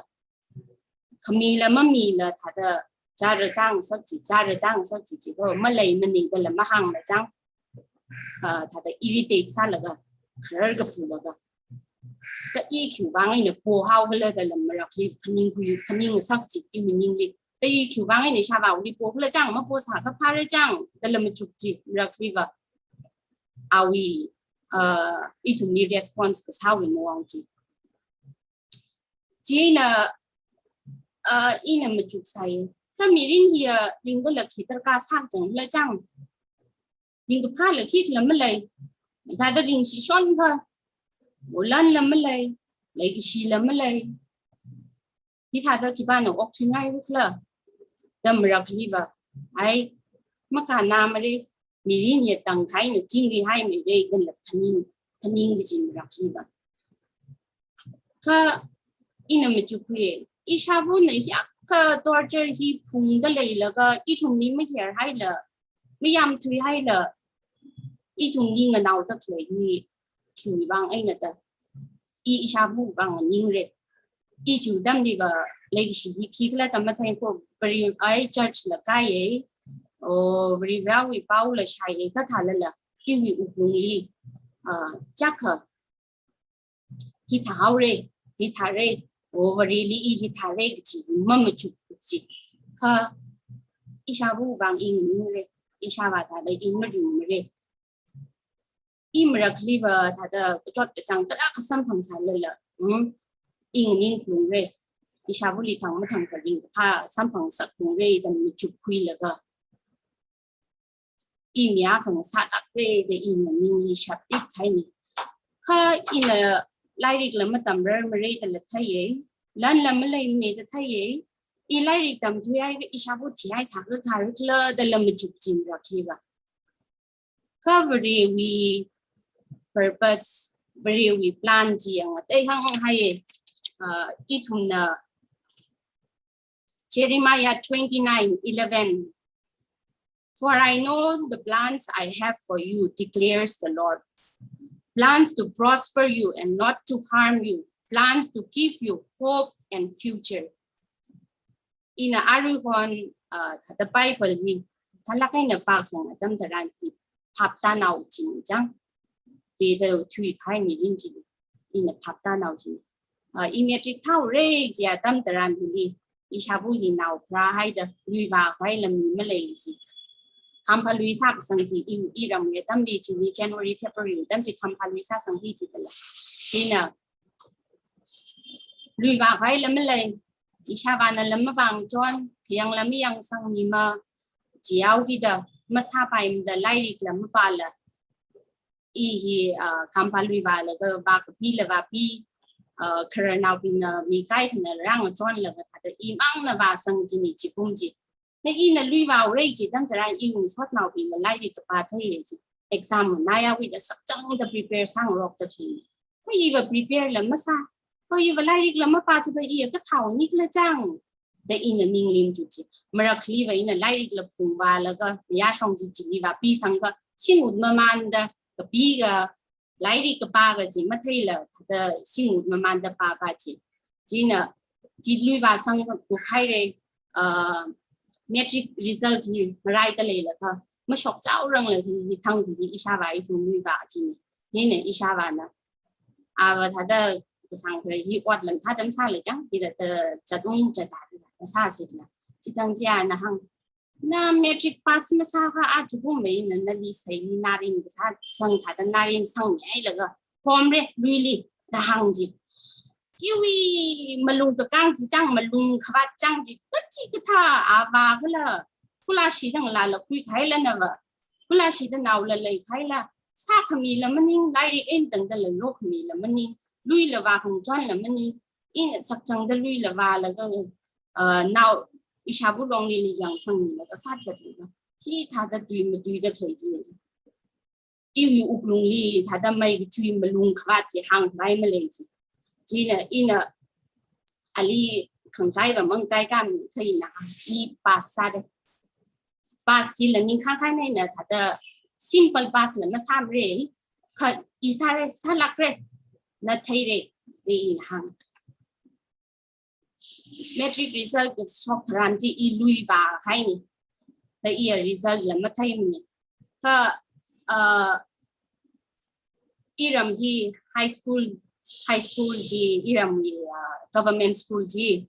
khamila mamila thāda chāra tangasak chi, chāra tangasak chi chi, kho maleimana dala mahāngla chang. Ah, thāda irritate sālaga, kharar kafulaga. Kha i khiwui vang eina pohao khala dala marakhali phaningkhui, phaningasak chi iwui ningli. Kha i khiwui vang eina ishāvāli po khala chang, maposā kaphāra chang, dala machuk chi marakhaliva. Awui, ah, ithumli response kasāwui mawong chi. Chieina, ah, ina machuksai. Kha mirin hiya ringdala khi darkar sāchang khala chang. Ringkaphāla khikhala malei. Thāda ringshishon kha. Wulanla malei. Leikashila malei. Hithāda khipāna okthuingai khala. Da marakhaliva. Ai, makānāmara. Mirin hiya tangkhaina chingrihaimara dala phaning, phaning kaji marakhaliva. Kha ina machukkhuiya. Ishāvana hiyākha torture hi phungda leilaga ithumli mayarhaila, mayamthuihaila, ithumli nganaoda khalei hi khiwui vang eina da. I ishāvawui vang ningra. I chi atamliva leikashi hi khikhala da mathei kho, Vare ai church la kaiya, o Varivarāwui paola shaiya kathālala, iwui wuklungli, ah, chakha hithāhaora, hithāre, o Vareli i hithāre kachi mamachup chi. Kha ishāvā vang i nganingre, ishāvā thāda i maringmare. I marakhaliva thāda kachot kachāng tarākha samphangsālala, hmm, i nganingkhalungre. Ishāvāli thang mathang karing phā samphangsākhalungre da machukkhuilaga, i mi akha ngasālākre da ina ningli shaptit kahaina. Kha ina lairikla matamrarmare dala theiye, lanla maleimane da theiye. I lairik tamthuihaiakha ishāvā thihaisākha kharikla dala machuk chi marakhaliva. Kha Varewui purpose, Varewui plan chi yang ateihang haiye, uh, ithumna Jeremiah twenty-nine eleven. "For I know the plans I have for you, declares the Lord. Plans to prosper you and not to harm you, plans to give you hope and future." Ina aruihon, uh, thāda Bible hi, thālāk eina pākhangai atam tharan hi, phaptānao ching chang. Thāda thuikahai mirin chi, ina phaptānao ching. Uh, i matric thāhaore chi atam tharan hili, ishāvā hi nao pharāhaida, luivākahai lam malei chi. Khampha luisākasang chi, i, iramwui atamli chi, January, February atam chi khampha luisāsang chi chidala. China, luivākahai lam malei, ishāvānala mavāngchon, khayangla mayangsangmima, chihaokida, masāpaimada lairikla mapāla, i hi, ah, khampha luivālaga vākapila vāpi, ah, khararnaobingna mi kaikhana rāngachonlaga thāda imangna vāsang china chikum chi. Na ina luivāhaore chi atam tharan i ungsotnaobingla lairik kapā theiye chi. Exam nganāhaokida sakchangda prepare sāngarokta khalei. Kha iva prepare la masā. Kha iva lairikla mapāthuda i kathāhaoni khala chang da ina ningli machuk chi. Marakhaliva ina lairikla phungvālaga, yāshong chi chili vāpisangakha, shingut mamānda, kapiga, lairik kapāga chi matheila, thāda shingut mamānda pāpā chi. China, chi luivāsang kukhaire, uh, matric result hi maraida leilakha, mashokchaorangla hi, hi thang hi ishāvā ithum luivā china. Hina ishāvāna, ava thāda kasang khare hi ot lam thāda masāla chang, hithāda zatung zaza sā chila. Chithang chi ana hāng, na matric pass masāakha aja kum mei na, nali seili narin kasā sang thāda narin sanghailaga, phomre luili da hāng chi. Iwui malung kakāng chi chang, malung khavāt chang chi, kachikathā avā kala, kula shida ngalāla khuikahaila nava, kula shida naola leikahaila, sākhamila maning, lairik eina tangdala lokhamila maning, luila vākhangachonla maning, ina sakchangda luila vālaga, uh, nao ishāvā longlila yangsangmilaga sāzatlaga, hithāda tui matuida khalei chi chi. Iwui wuklungli thāda mei kachui malung khavāt chi hāngkhavai malei chi. China ina ali khangkaiva mangkai kam kha ina i pass sāre. Pass chila ningkhangkhaina ina thāda simple pass la masāmare, kha i sāre, sālākre, na theire, da ina hāng. Matric result kashok tharan chi i luivāhaina. Kha iya result la matheimana. Kha, uh, iram hi high school, high school chi, iram hi, uh, government school chi,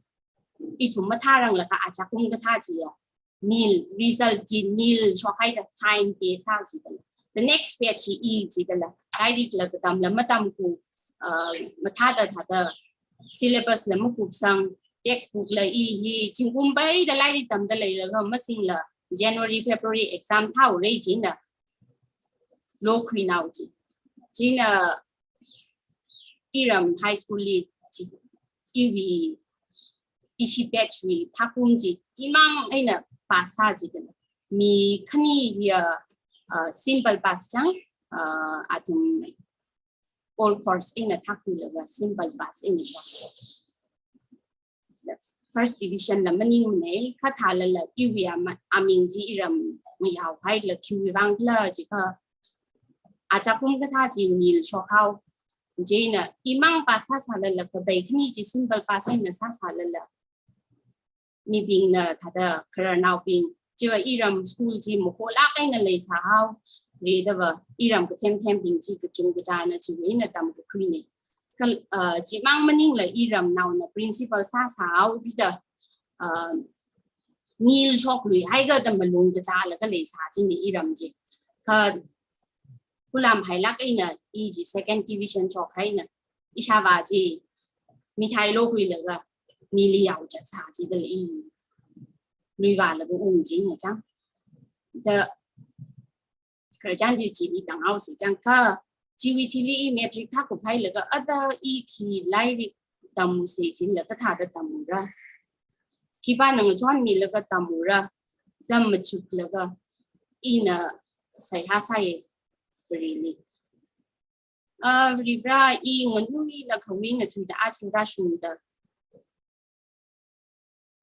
ithum mathāranglakha aja kum kathā chi ya. Nil, result chi nil shokhaida fine pay sā chidala. The next batch chi i chidala. Lairikla katamla matamku, uh, mathāda thāda syllabus la makupsang, textbook la i hi zingkum peida lairik tamda leilaga masingla January, February exam thāhaore china lokhuinao chi. China iram high school li chi, iwui, ishi batch wui thākum chi imang eina pass sā chidala. Mi khani hiya, uh, simple pass chang, uh, athum all course eina thākhuilaga simple pass eina shok chi. First division la maningmana, kha thālala iwui ama-, aming chi iram ngayaohaila khiwui vang khala jiakha aja kum kathā chi nil shokhao. China imang pass sāsālala, katei khani chi simple pass eina sāsālala, mibingna thāda khararnaobing chiva iram school chi makholāk eina leisāhaore dava, iram kathem thembing chi kachungkachāna chiwui eina tamkakhuina. Kal-, uh, chimang maningla iramnaona principal sāsā haoda, uh, nil shoklui haiakha da malung kachālaga leisā china iram chi. Kha khuilam hailāk eina i chi second division shok haina ishāvā chi mithai lokhuilaga mili yaochatsā chida i luivālaga ung china chang. Da khararchan chi chili tānghaosi chang kha, chiwui thili i matric thākhuiphailaga āda i khi lairik tamsi chila kathāda tamra. Khipāna ngachonmilaga tamra, tam machuklaga ina seihā sāi Vareli. Ah, Varivara, i nganuilakha wui nathumda aja rāshungda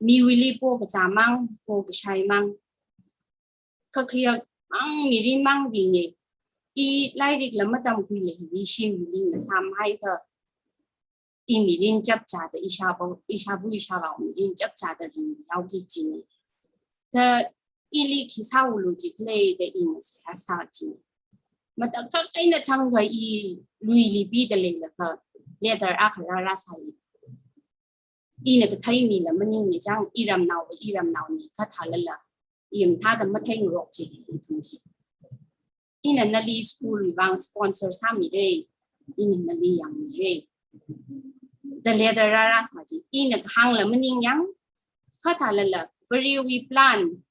miwuili pokachāmang, pokashaimang, kakhayak mang, mirinmang ringe. I lairikla matamkhuila hi shimli ngasām haida i mirin chapchāda ishāvā, ishāva ishāvā mirin chapchāda ringhaoki china. Da ili khi sāulu jikhala da ina seihā sā china. Matakhak eina thangkha i luili pida leilakha letter akha rārāsai. Ina kathei mila maningmana chang, iramnaova iramnaona kathālala, i mathāda matheingarok chi ithum chi. Ina nali school vang sponsor sāmira, ina nali yangmira da letter rārāsā chi. Ina kahāngla maningyang, kathālala Varewui plan,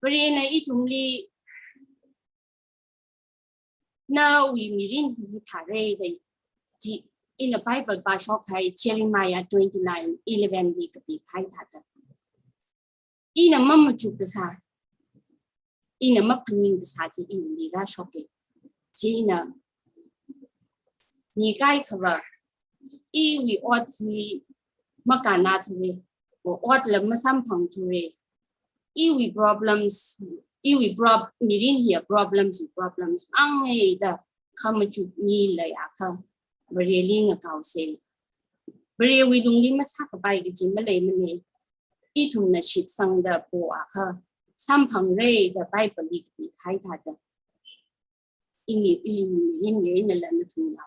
Varena ithumli nawui mirin hi hithāra da chi ina Bible pāshokhai Jeremiah twenty-nine eleven li kapikhai thāda. Ina mamachuk kasā, ina maphaning kasā chi ili rāshoka. China mi kaikhava iwui ot hi makānnathura, o otla masamphangthura. Iwui problems, iwui prob-, mirin hiya problems, problems mangaida khamachuk mi leiakha Vareli ngakaosa. Varewui lungli masākapai kaji maleimana. Ithumna shitsangda poakha samphangra da Bible li kapikhai thāda. Ini, ini, ini, inala nathumla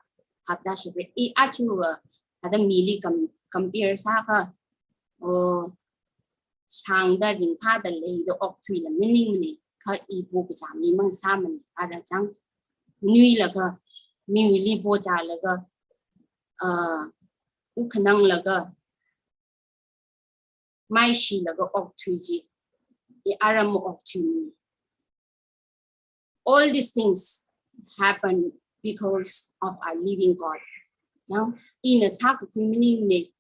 hapda shapre. I aja, uh, hithāda mili com-, compare sākha, oh, shāngda ringphāda leida okthuila maningmana, kha i pokachā mi mang sāmana, ara chang. Nuilaga, miwuili pokachālaga, uh, wuk khananglaga, maishilaga okthui chi, i aram okthuimana. All these things happen because of our living God. Yang, ina sākakhui maningmana.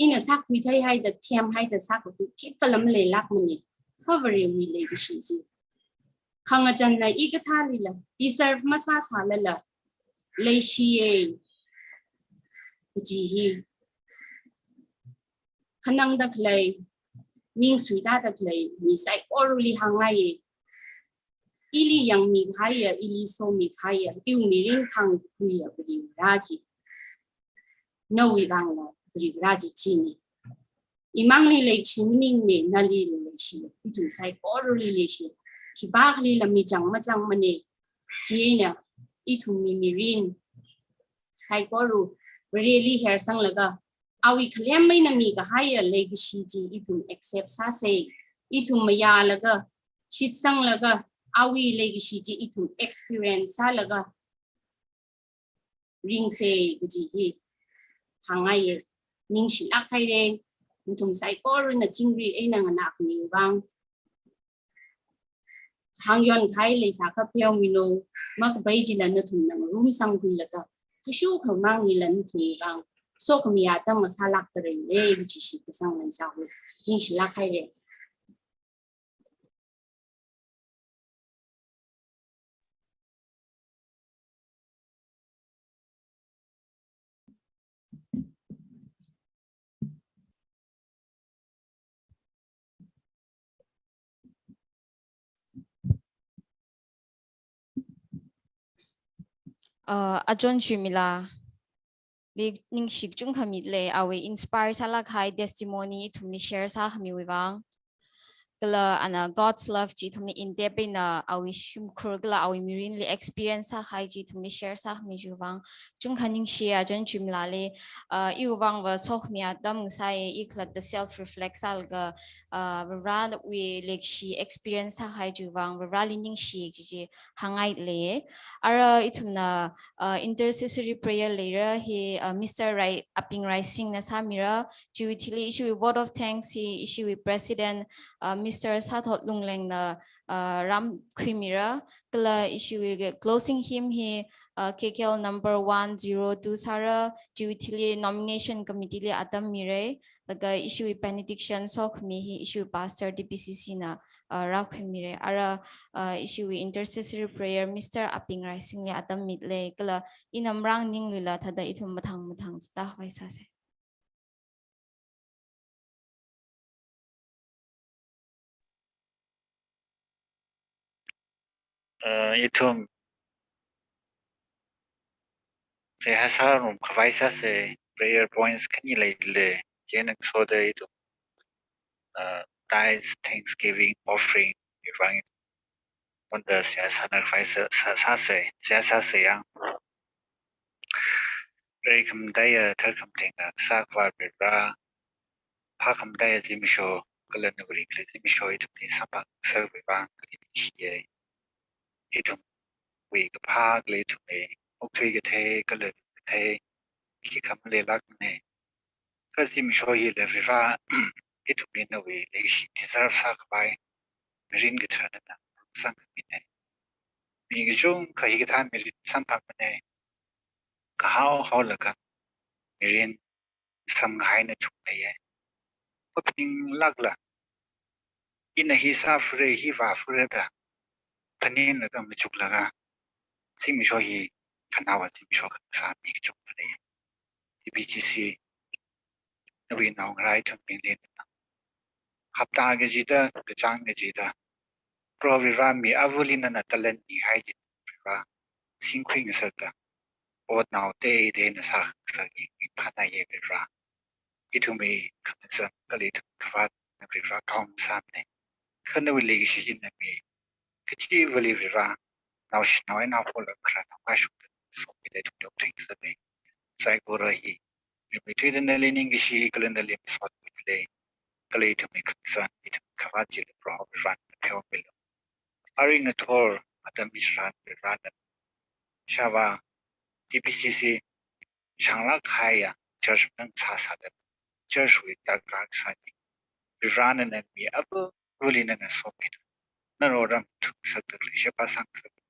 Ina sākhuithei haida, themhaida sākakhui khikhala maleilākmana. Kha Varewui leikashi chi. Khangachānna i kathālila, deserve masāsālala leishiya kaji hi khanangda khalei, ning suitāda khalei mi saikorali hāngngaiya. Ili yangmikahaiya, ili somikahaiya, iwui mirin khangkhuiya Varivara chi. Nawui vangla Varivara chi china. Imangli leishi maningmana, nali leishi, ithum saikorali leishi. Khipākhalila michang machangmana. Chieina ithum mi mirin saikora Vareli hersanglaga, awui khalem eina mikahaiya leikashi chi ithum accept sāsa. Ithum mayālaga, shitsanglaga, awui leikashi chi ithum experience sālaga ringsa kaji hi hāngngaiya. Ningshilāk haira, nathum saikorana chingri eina nganākhamiwui vang hāngyonkahai leisākha pheomilu, makapai chila nathumna ngarumsangkhuilaga, kashokha mangila nathumwui vang sokhami atam masālākda leira kaji shitkasang leisāwui. Ningshilāk haira. Uh, achon Shuimila li ningshi kachungkha mile, awui inspire sālākkahai testimony ithumli share sākhamiwui vang. kala ana God's love chi ithumli in-depth eina awui shimkhur kala awui mirinli experience sākahai chi ithumli share sākhami chiwui vang chungkha ningshi. Aja chimlali, uh, iwui vangva sokhami atam ngasai, i khalatta self reflect sālaga, uh, Varewui leikashi experience sākahai chiwui vang Vareli ningshi chi chi hāngngai lei. Ara ithumna, uh, intercessory prayer leira hi, uh, Mister Rai, Aping Raisingna sāmira, chiwui thili ishiwui vote of thanks hi ishiwui president, uh, Mister Sathot Lunglengna, uh, rāmkhuimira, kala ishiwui closing hymn hi, uh, K K L number one zero two sāra, chiwui thili nomination committee li atam mira, laga ishiwui benediction sokhami hi ishiwui pastor D P C C na, uh, rākhuimira. Ara, uh, ishiwui intercessory prayer Mister Aping Raisingli atam mida lei, kala ina marānganinglala thāda ithum mathang mathang zatda khavai sāsa. Uh, ithum seihā sārum khavai sāsa, prayer points khani leilei, chieina ngasoda ithum, uh, tithes, thanksgiving, offering, iwui vang ithum seihā sāna khavai sā, sā, sāsa, seihā sāsa yang. Preikhamathā eina tharkhamatheng eina sākhavā Vare, phākhamathā eina zimiksho, kala nawui ringkhalei zimiksho ithumli samphang ngasakvai vang kali ningshiya. Ithumwui kaphā kala ithumwui okathui kathei kala kathei khikha maleilākmana. Kha zimiksho hila Vare, ithumli nawui leikashi deserve sākhavai mirin kathara nana sangmina. Mi kachungkha hikathā mirin samphangmana. Kahao haolaga mirin samkahaina chungmeiya. Maphaninglākla, ina hi sāfura, hi vāfura da phaninglāka machuklaga, zimiksho hi khanaowa zimiksho khangasak mi kachungkha lei. D P C C nawui naongarā ithumbingli hapta kachida, kachāng kachida, Proho Vare, mi avali nana talent mihai chi Vare, singkhui ngasakda, otnao teiteina sāngasakki, ringphānāya Vare. Ithumwui khangazan kala ithum khavāt na Vare kaung sāmana. Kha nawui leikashi china mi kachivali Vare, naoshinao eina hola khararnao kashungda somida ithum tokthing sāmei. Saikora hi rimeithuida nali ningkashi kala nali masot mida lei. Kala ithumwui khangazan, ithum khavāt chila Proho Vare pheomilu. Arui ngathor atam hi tharan Vare nana shāvā D P C C shānglāk kahaiya church nang sāsāda, church wui darkar kasā hi Vare nana mi avali nana somida, nana otram thungasakda khalei, sheba sāngasakda,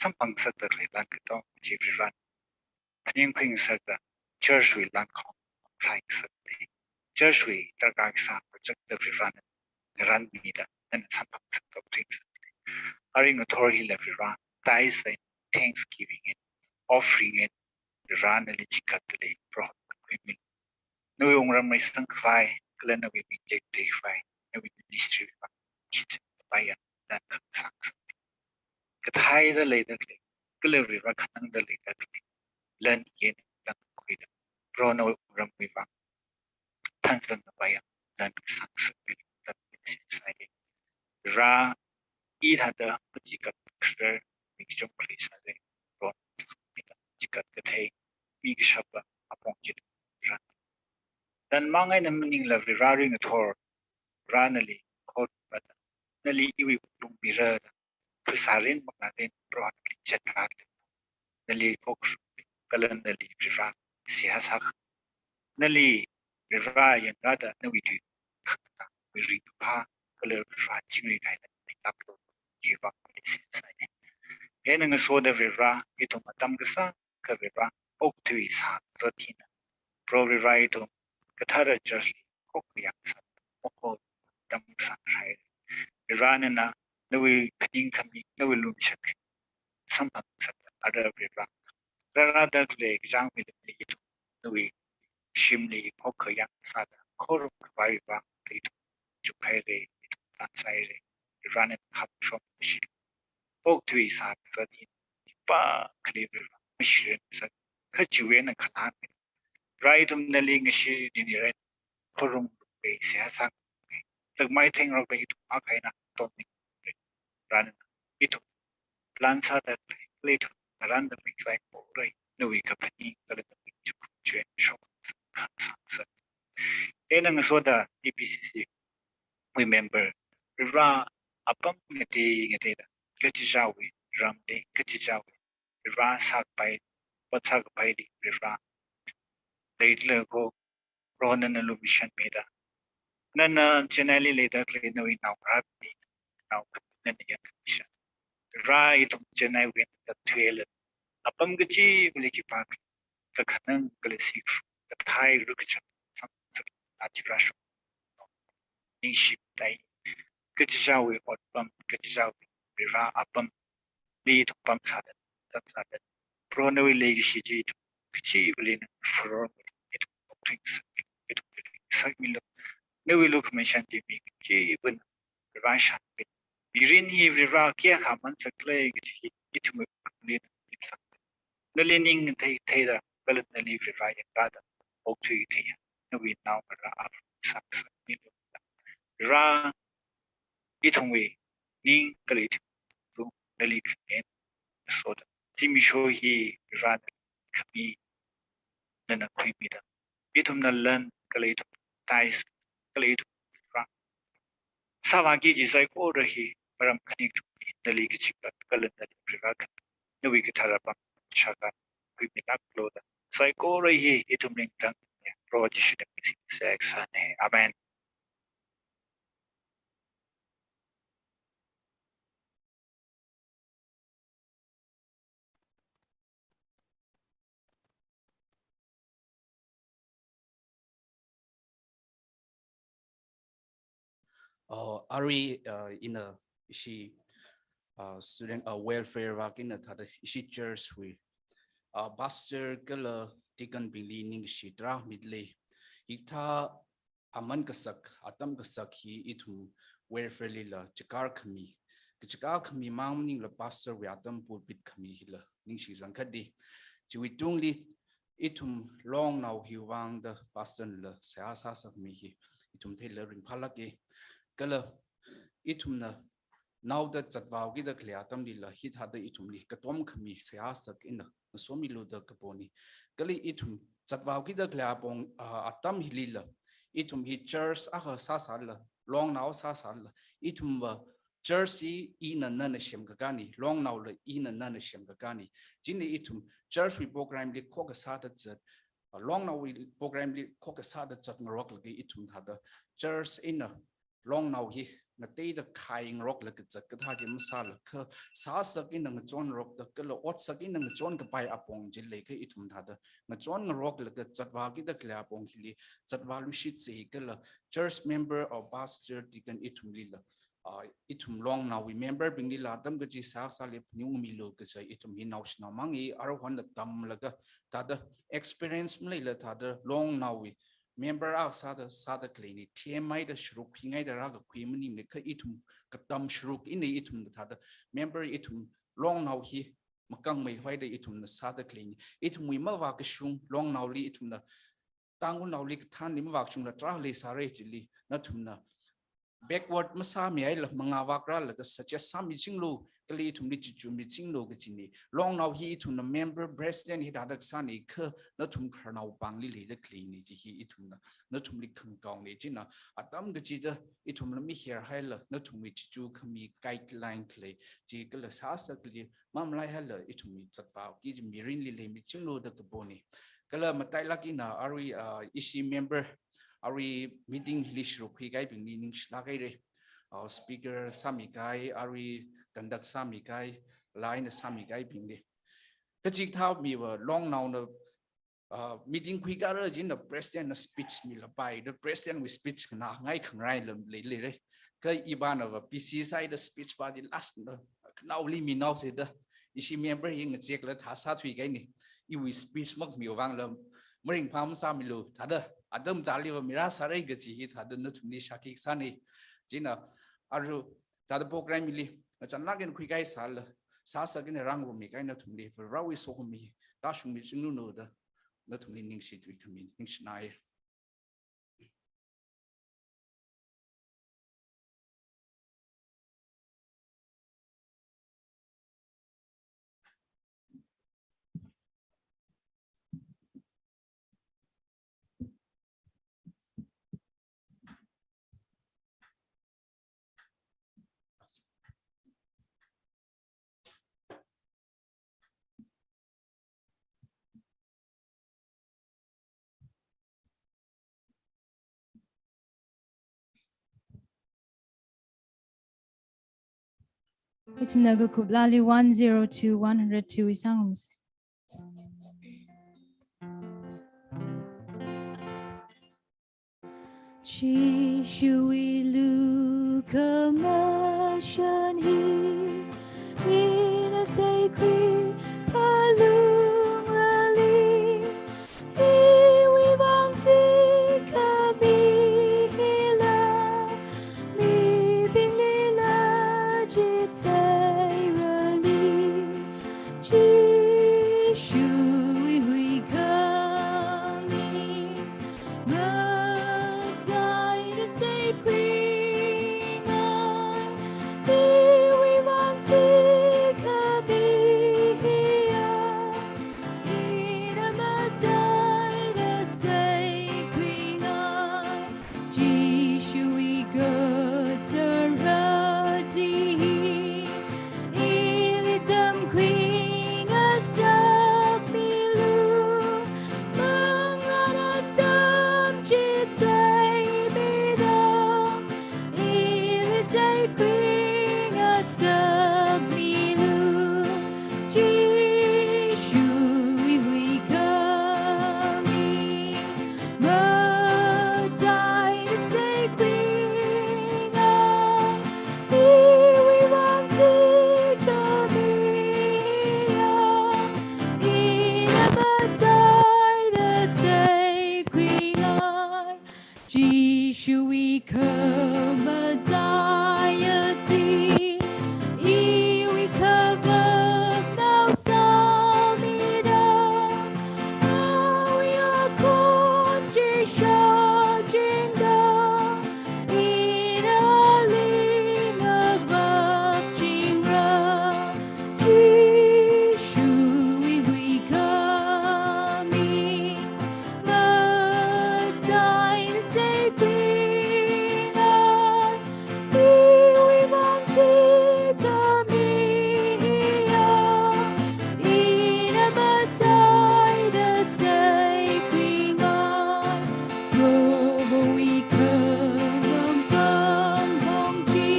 samphang ngasakda khalei lan katonga chi Vare nana phaningkhui ngasakda, church wui lan khong sai ngasakda, church wui darkar kasā project da Vare nana ngaranmida, nana samphang ngasakda tokthing sāsa. Arui ngathor hila Vare, tithes and thanksgiving and offering and Vare nali chikatda lei Proho khuimilu. Nawui wungram reisang khavai, kala nawui ming tekte khavai, nawui ministry khavai, shichin khavai ya, lan khangasak sāsa. Kathāda leida khalei, kala Vare khanangda leida khalei, lan yin lan khuida, Proho nawui wungramwui vang thanzang khavai ya, lan khangasak sāsa, lan khangasak sāsa. Vare, i thāda machikat kharar mi kachungkha leisāra, Proho chikat kathei, mi kashapa apong chili Vare. Lan mang eina maningla Vare, arui ngathor Vare nali khorumrada, nali iwui wuklung mirada, phasā rin makna rin Proho nali chat rāda, nali khokharumda kala nali Vare seihā sākha, nali Vare yanrāda nawui tui khangta, nawui ringkaphā kala Vare chingri kahaina nali lāklu, chiwui vang nali seihā sāya. Chieina ngasoda Vare, ithum atam kasāngkha Vare, okathui sākazat hina, Proho Vare, ithum kathara church li khokkha yang sā, moko atam sāngarai. Vare nana nawui phaningkhami, nawui lumashan samphang ngasakda, ara Vare, rārāda khalei kachāng mirinli ithum nawui shimli khokkha yang sāda khorum khavai vang ithum chukhaira, ithum tansāra. Vare nana hapshom kashilu. Okathui sākazat hi pa khalei Vare, mashiren sā, kha chiwui eina khanang mi. Vare, ithum nali ngashi nini ren khorumrumra, seihā sāngarumra, Takmai theingarokda ithum akha eina tongning. Rānana ithum plan sāda khalei, khalei ithum ngarānda ringsaikora nawui kaphaning kala nawui chukchuen shok sāsā. Eina ngasoda E B C C wui member, Varivara apam ngatei ngateida, kachichāwui ramli, kachichāwui Varivara sākapai, ot sākapaili Varivara leilakho, Proho nana lumashanmida. Nana Chennai li leida khalei nawui naongarābingli, nao nana yangkamishan. Varivara ithum Chennai wui eina thuilaga, apam kachivali khipākha, kakhanang kala sik, kathai rukchang, samsak, atirasho. Ningshitai. Kachichāwui otpam, kachichāwui Varivara apam li ithum pamsāda, tamsāda. Proho nawui leikashi chi ithum kachivali nana furor, ithum okthuisā, ithum sakmilu. Nawui lukhamashan chi mi kachivana Varivara shānmi. Mirin hi Varivara kayākha mansak khalei kaji hi ithumwui pāngli nana ipsak. Nali ning thei theida, kala nali Varivara yangrāda okthui theiya nawui naongarā apam sāsāmilu. Varivara ithumwui ning kala ithumwui lung nali khangayān ngasoda, zimiksho hi Varivara khami nana khuimida, ithumna lan kala ithum tais kala ithum Varivara sāvāki kaji saikora hi maram khani ithum nali kachippat kala nali Varivara khami, nawui kathara pāng shākha khuimilāklu da, saikora hi ithum ringtang, Proho Jishu da misi sek sāne. Amen. Uh, arui, uh, ina ishi, uh, student, uh, welfare vak eina thāda ishi church wui, uh, pastor kala deacon bingli ningshi tarā midalei. Hikathā aman kasak, atam kasak hi ithum welfare lila chikar khami. Kachikar khami mang maningla pastor wui atam pulpit khami hila ningshi zangkhatli. Chiwui tungli ithum longnao hiwui vangda pastor nala seihā sāsākhami hi ithum theila ringphālāke. Kala ithumna naoda zatvāukida khalei atamlila hithāda ithumli katom khami seihā sak eina ngasomilu da kaponi. Kala ithum zatvāukida khalei apong, ah, atam hilila, ithum hi church akha sāsālala, longnao sāsālala, ithumva church hi ina nana semkakāne, longnaola ina nana semkakāne. Chieina ithum church wui program li khokkha sāda zat, ah, longnaowui program li khokkha sāda zatngaroklaga ithum thāda church eina longnao hi ngateida khaingaroklaga zat kathā chi masāla, kha sāsak eina ngachonngarokda kala otsak eina ngachonkapai apong chi leikha ithum thāda ngachonngaroklaga zatvākida khalei apong hili zatvāluishitsa kala church member or pastor deacon ithumlila, ah, ithum longnaowui member binglila atam kachi sāsāli phaningungmilu kaja ithum hi naoshinao mang hi aruihon tamlaga thāda experience maleila thāda longnaowui member akha sāda, sāda khaleine, themhaida sharuk khuingaida rākakhui maningmana, kha ithum katam sharuk eina ithumna thāda member ithum longnao hi makangmei hoida ithumna sāda khaleine. Ithumwui mavākashung longnaoli ithumna Tangkhulnaoli kathānli mavākashungla tarā leisāra chili, nathumna backward masāmihaila mangā vākrālaga suggest sāmichinglu, kala ithumli chichumichinglu kajine. Longnao hi ithumna member president hithāda kasāne, kha nathum khararnao pāngli leida khaleine chi hi ithumna nathumli khangakaone. Chieina atam kachida ithumla miherhaila nathumwui chichu khami guideline khalei chi kala sāsakli mamalaihailaga ithumwui zatvāki kaji mirinli leimichinglu da kapone. Kala matailāk eina arui, ah, ishi member, arui meeting hili sharuk khuikahaibingli ningshilāk haire. Ah, speaker sāmikahai, arui conduct sāmikahai, line sāmikahaibingli. Kachikathā miva longnaona, ah, meeting khuikahai chieina president na speech milapai, da president wui speech nganāngai khangarai lam leilei re. Kha ivānava P C sāhaida speech pāda last na khanaoli minaosa da, ishi member hi ngazekla thā sāthuikahaine. Iwui speech makmiwui vangla maringphā masāmilu, thāda atam chāliva mirāsāra kaji hi thāda nathumli shākhi kasāne. Chieina arui thāda program hili ngachānlāk eina khuikahai sāla, sāsak eina rāngarummikahai nathumli Varewui sokhami tāshungmichinglu da nathumli ningshi tuikhami, ningshinai. Ithumna kakup laali one zero two, one hundred two wui sāngarumsa. Jishuwui lukhamashan hi, ina theikhui phalungrali, iwui vang tuikhami hila, mibinglila chitheirali, Jishuwui huikhami mataida theikhuingai, iwui vang tuikhami hiya, ina mataida theikhuingai. Jishuwui kathara chi hi, ili tamkhuingasakmilu, manglāna atam chitheimida, ili theikhuingasakmilu, Jishuwui huikhami mataida theikhuingai, iwui vang tuikhami hiya, ina mataida theikhuingai. Jishuwui khamataiya tui, iwui khavaknao sāmida, awui akhon chi shāchingda, ina ali ngavakchingra. Jishuwui huikhami mataida theikhuingai, iwui vang tuikhami hiya, ina mataida theikhuingai. Prohowui khangampang hongchi,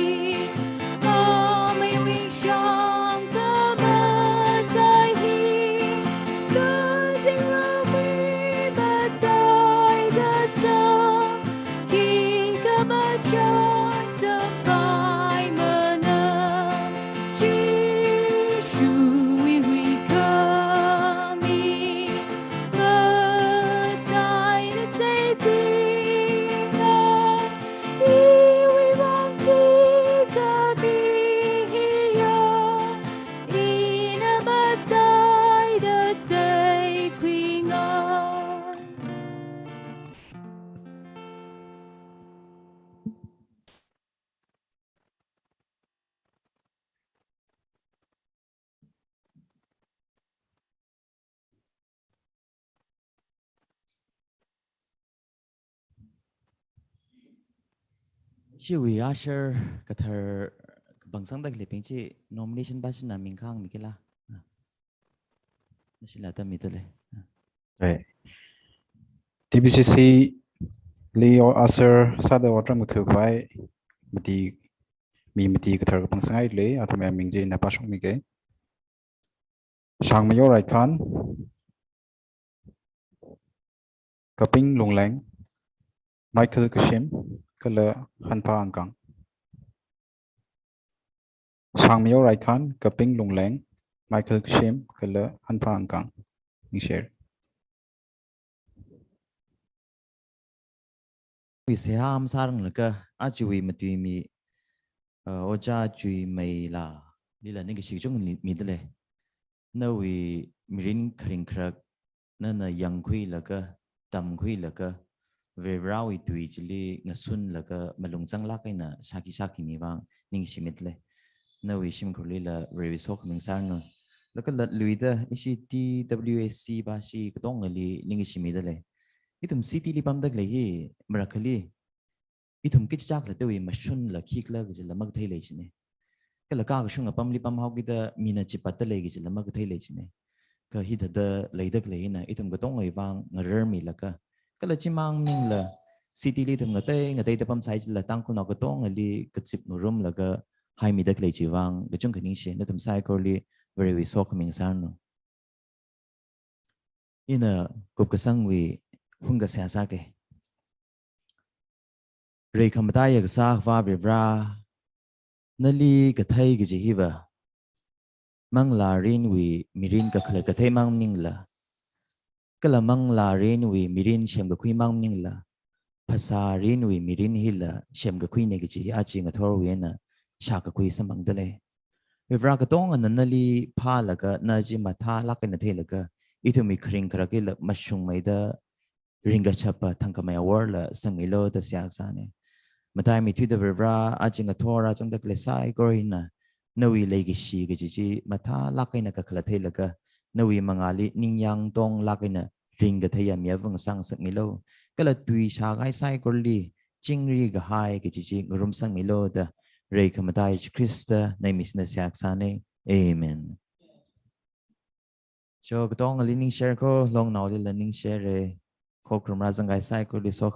ameiwui shang khamatai hi, kazingram mataida sāki, khamachang sampaimana. Jishuwui huikhami mataida theikhuingai, iwui vang tuikhami hiya, ina mataida theikhuingai. Chiwui usher kathar kapangsangda khaleibing chi nomination pāshina ming kahāng mikila. Ah. Nashila tammi tale. Ah. Right. T B C C li usher sāda otram ngathukhavai mati, mi mati kathar kapangsangngai lei, athum aming chi ina pāshokmike. Shangmayor Aikhan, Kaping Lungleng, Michael Kashim, kala Hanpha Angkang. Shangmayor Aikhan, Kaping Lungleng, Michael Kashim, kala Hanpha Angkang. Ningshir. Wui seihā masāranglaga, ajawui matuimi, uh, Ojā Chuimeila, lila ningkashi kachungkha mi, mida lei. Nawui mirin kharing kharak, nana yangkhuilaga, tamkhuilaga, Varivarāwui tui chili ngasunlaga malung zanglāk eina shāki shākhami vang ningshimida lei. Nawui shimkhurlila Varewui sokhami ngasāranu. Laga latluida ishi T W A C pāshi katongali ningshimida lei. Ithum city li pamda khalei hi, marakhali, ithum kachichā khalattawui mashunla khikhala kajila makathei lei chine. Kala kakashung apamli pamhaokida mina chipatda lei kajila makathei lei chine. Kha hithāda leida khalei hina ithum katongawui vang ngararmilaga, kala chimang maningla city li ithum ngatei ngateida pamsai chila Tangkhulnao katongali kazip ngarumlaga haimida khalei chiwui vang kachungkha ningshi, nathum saikorali Varewui sokhami ngasāranu. Ina kupkasangwui hung kasā sāke. Reikhamataiya kasā Akhava Varivara, nali kathei kaji hiva manglārinwui mirin kakhalat kathei mang maningla, kala manglārinwui mirin semkakhui mang maningla, phasārinwui mirin hila semkakhuine kaji hi aja ngathorwui eina shākakhui samphangdalei. Varivara, katongana nali phālaga, na chi mathālāk eina theilaga, ithumwui kharing kharak hila mashungmeida ringkashapa thangkhamei aworla sangmilu da seihā kasāne. Mataimei thuida Varivara, aja ngathor rāzangda khalei saikora hina nawui leikashi kaji chi mathālāk eina kakhalat theilaga, nawui mangāli ningyāng tonglāk eina ringkatheiya mi avāva̱ sāngasakmilu. Kala tui shākahai saikorali chingri kahai kaji chi ngarumsangmilu da Reikhamataiya Jishu Khrista nawui mingli seihā kasāne. Amen. Cho, katongali ningshare ko, longnaolila ningshare. Khokharum rāzang kahai saikorali so